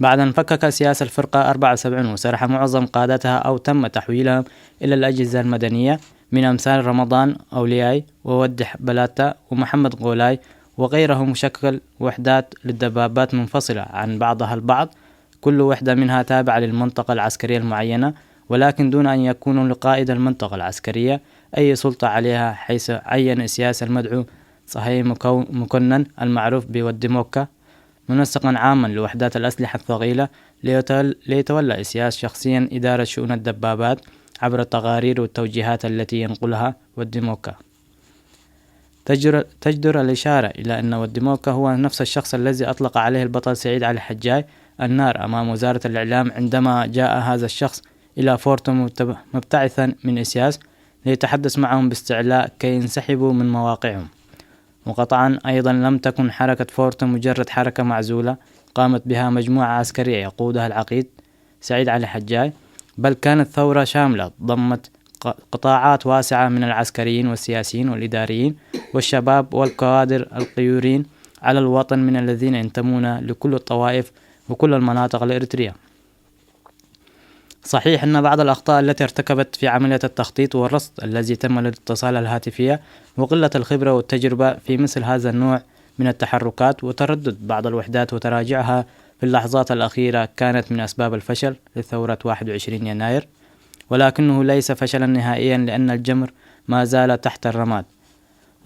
بعد أن فكك سياسة الفرقة أربعة وسبعين وسرح معظم قادتها أو تم تحويلهم إلى الأجهزة المدنية، من أمثال رمضان أولياي وودح بلاتا ومحمد غولاي وغيرهم، شكل وحدات للدبابات منفصلة عن بعضها البعض، كل وحدة منها تابعة للمنطقة العسكرية المعينة، ولكن دون أن يكونوا لقائد المنطقة العسكرية أي سلطة عليها، حيث عين إسياس المدعو صهيب مكو-، مكنن المعروف بودي موكا منسقا عاما لوحدات الأسلحة الثقيلة ليتول-، ليتولى إسياس شخصيا إدارة شؤون الدبابات عبر التقارير والتوجيهات التي ينقلها ودي موكا. تجدر، تجدر الإشارة إلى أن ودي موكا هو نفس الشخص الذي أطلق عليه البطل سعيد علي حجاي النار أمام وزارة الإعلام عندما جاء هذا الشخص إلى فورتو مبتب-، مبتعثا من إسياس ليتحدث معهم باستعلاء كي ينسحبوا من مواقعهم. وقطعا أيضا لم تكن حركة فورتو مجرد حركة معزولة قامت بها مجموعة عسكرية يقودها العقيد سعيد علي حجاي، بل كانت ثورة شاملة ضمت ق-، قطاعات واسعة من العسكريين والسياسيين والإداريين والشباب والكوادر الغيورين على الوطن من الذين ينتمون لكل الطوائف وكل المناطق الإريترية. صحيح أن بعض الأخطاء التي ارتكبت في عملية التخطيط والرصد الذي تم للاتصال الهاتفية وقلة الخبرة والتجربة في مثل هذا النوع من التحركات وتردد بعض الوحدات وتراجعها في اللحظات الأخيرة كانت من أسباب الفشل لثورة واحد وعشرين يناير، ولكنه ليس فشلا نهائيا لأن الجمر ما زال تحت الرماد.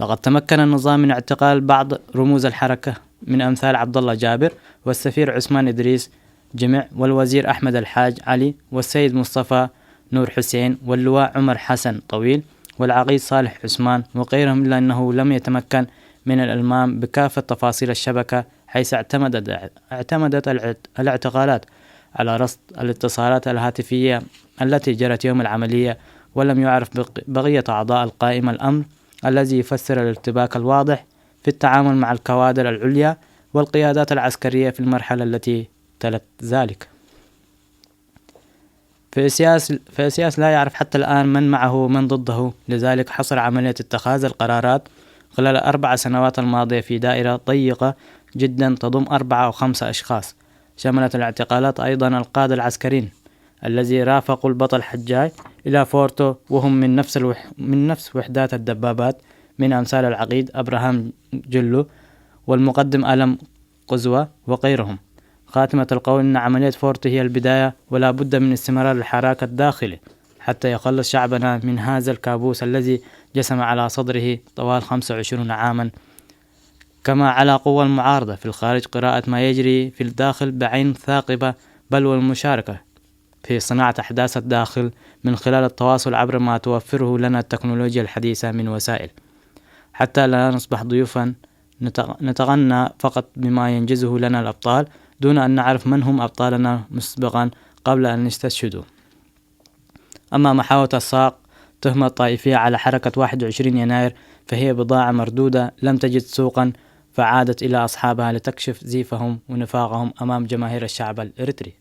لقد تمكن النظام من اعتقال بعض رموز الحركة من أمثال عبد الله جابر والسفير عثمان إدريس جمع والوزير أحمد الحاج علي والسيد مصطفى نور حسين واللواء عمر حسن طويل والعقيد صالح عثمان وغيرهم، إلا أنه لم يتمكن من الإلمام بكافة تفاصيل الشبكة، حيث اعتمدت، اعتمدت الاعت-، الاعتقالات على رصد الاتصالات الهاتفية التي جرت يوم العملية، ولم يعرف بق-، بقية أعضاء القائمة الأمر الذي يفسر الارتباك الواضح في التعامل مع الكوادر العليا والقيادات العسكرية في المرحلة التي تلت ذلك. فإسياس، فإسياس لا يعرف حتى الآن من معه ومن ضده، لذلك حصر عملية اتخاذ القرارات خلال الأربع سنوات الماضية في دائرة ضيقة جدا تضم أربعة أو خمسة أشخاص. شملت الاعتقالات أيضا القادة العسكريين الذي رافقوا البطل حجاي إلى فورتو، وهم من نفس الوح-، من نفس وحدات الدبابات، من أمثال العقيد أبراهام جلو والمقدم ألم قزوة وغيرهم. خاتمة القول إن عملية فورتو هي البداية، ولا بد من استمرار الحراك الداخلي حتى يخلص شعبنا من هذا الكابوس الذي جسم على صدره طوال خمسة وعشرين عاما، كما على قوى المعارضة في الخارج قراءة ما يجري في الداخل بعين ثاقبة، بل والمشاركة في صناعة أحداث الداخل من خلال التواصل عبر ما توفره لنا التكنولوجيا الحديثة من وسائل، حتى لا نصبح ضيوفا نتغ-، نتغنى فقط بما ينجزه لنا الأبطال دون أن نعرف من هم أبطالنا مسبقا قبل أن نستشهدوا. أما محاولة إلصاق تهمة طائفية على حركة واحد وعشرين يناير فهي بضاعة مردودة لم تجد سوقا، فعادت إلى أصحابها لتكشف زيفهم ونفاقهم أمام جماهير الشعب الإريتري.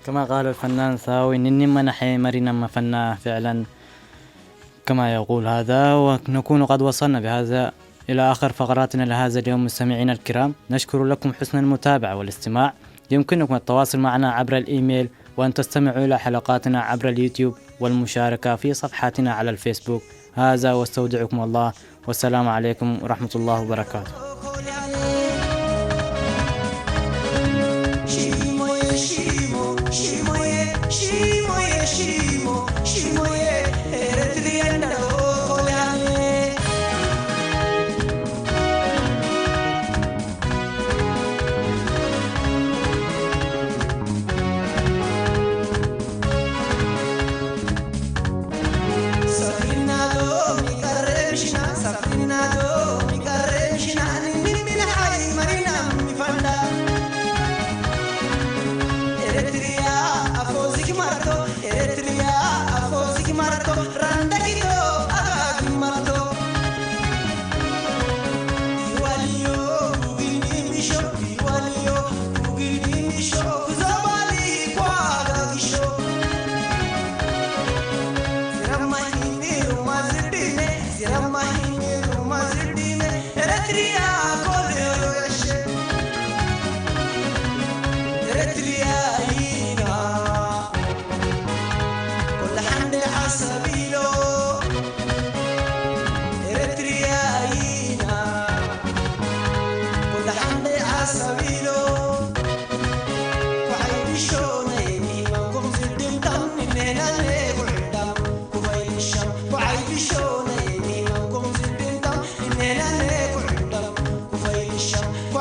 كما قال الفنان ساوي نني منحي مرينا مفنا فعلا كما يقول هذا. ونكون قد وصلنا بهذا إلى آخر فقراتنا لهذا اليوم. مستمعينا الكرام، نشكر لكم حسن المتابعة والاستماع. يمكنكم التواصل معنا عبر الإيميل، وأن تستمعوا إلى حلقاتنا عبر اليوتيوب والمشاركة في صفحاتنا على الفيسبوك. هذا واستودعكم الله، والسلام عليكم ورحمة الله وبركاته.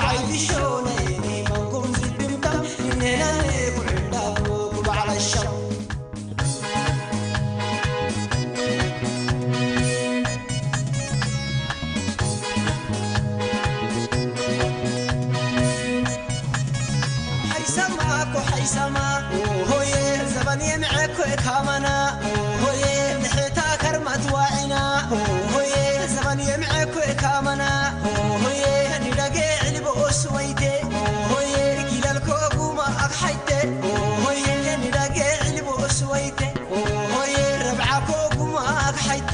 عيشوني منكم زدمتا إننا نقول عندهم كبع على الشر. ሓይሰማ እኮ ሓይሰማ፣ ሆየ ዘበን የምዐ እኮ ካመና፣ ሆየ ንሕታ ከርማት ዋዒና፣ ሆየ ዘበን የምዐ እኮ ካመና፣ ሆየ ንዳጌ ዕልቦ ኦስወይቴ፣ ሆየ ጊላልኮ ጉማ ኣግሓይቴ፣ ሆየ ንዳጌ ዕልቦ ኦስወይቴ፣ ሆየ ረብዓኮ ጉማ ኣግሓይቴ፣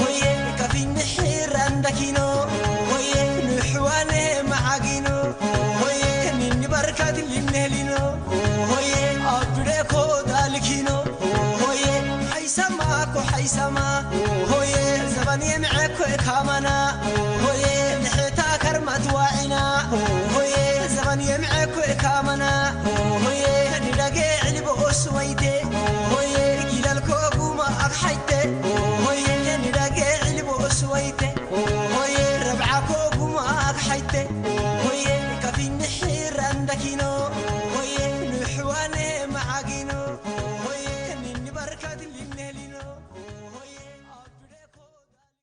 ሆየ ከፊ ንሕራ እንዳኪኖ፣ ሆየ ንሕዋነ መዓጊኖ፣ ሆየ ንንበርካት ሊነህሊኖ፣ ሆየ ኣብዱደኮ ዳልኪኖ፣ ሆየ ሓይሰማ እኮ ሓይሰማ፣ ሆየ ዘበን የምዐ እኮ ካመና፣ ሆየ ንሕታ ከርማት ዋዒና፣ ሆየ ዘበን የምዐ እኮ ካመና፣ ሆየ ንዳጌ ዕልቦ ኦስወይቴ፣ ሆየ ጊላልኮ ጉማ ኣግሓይቴ፣ ሆየ ንዳጌ ዕልቦ ኦስወይቴ፣ ሆየ ረብዓኮ ጉማ ኣግሓይቴ፣ ሆየ ከፊ ንሕራ እንዳኪኖ፣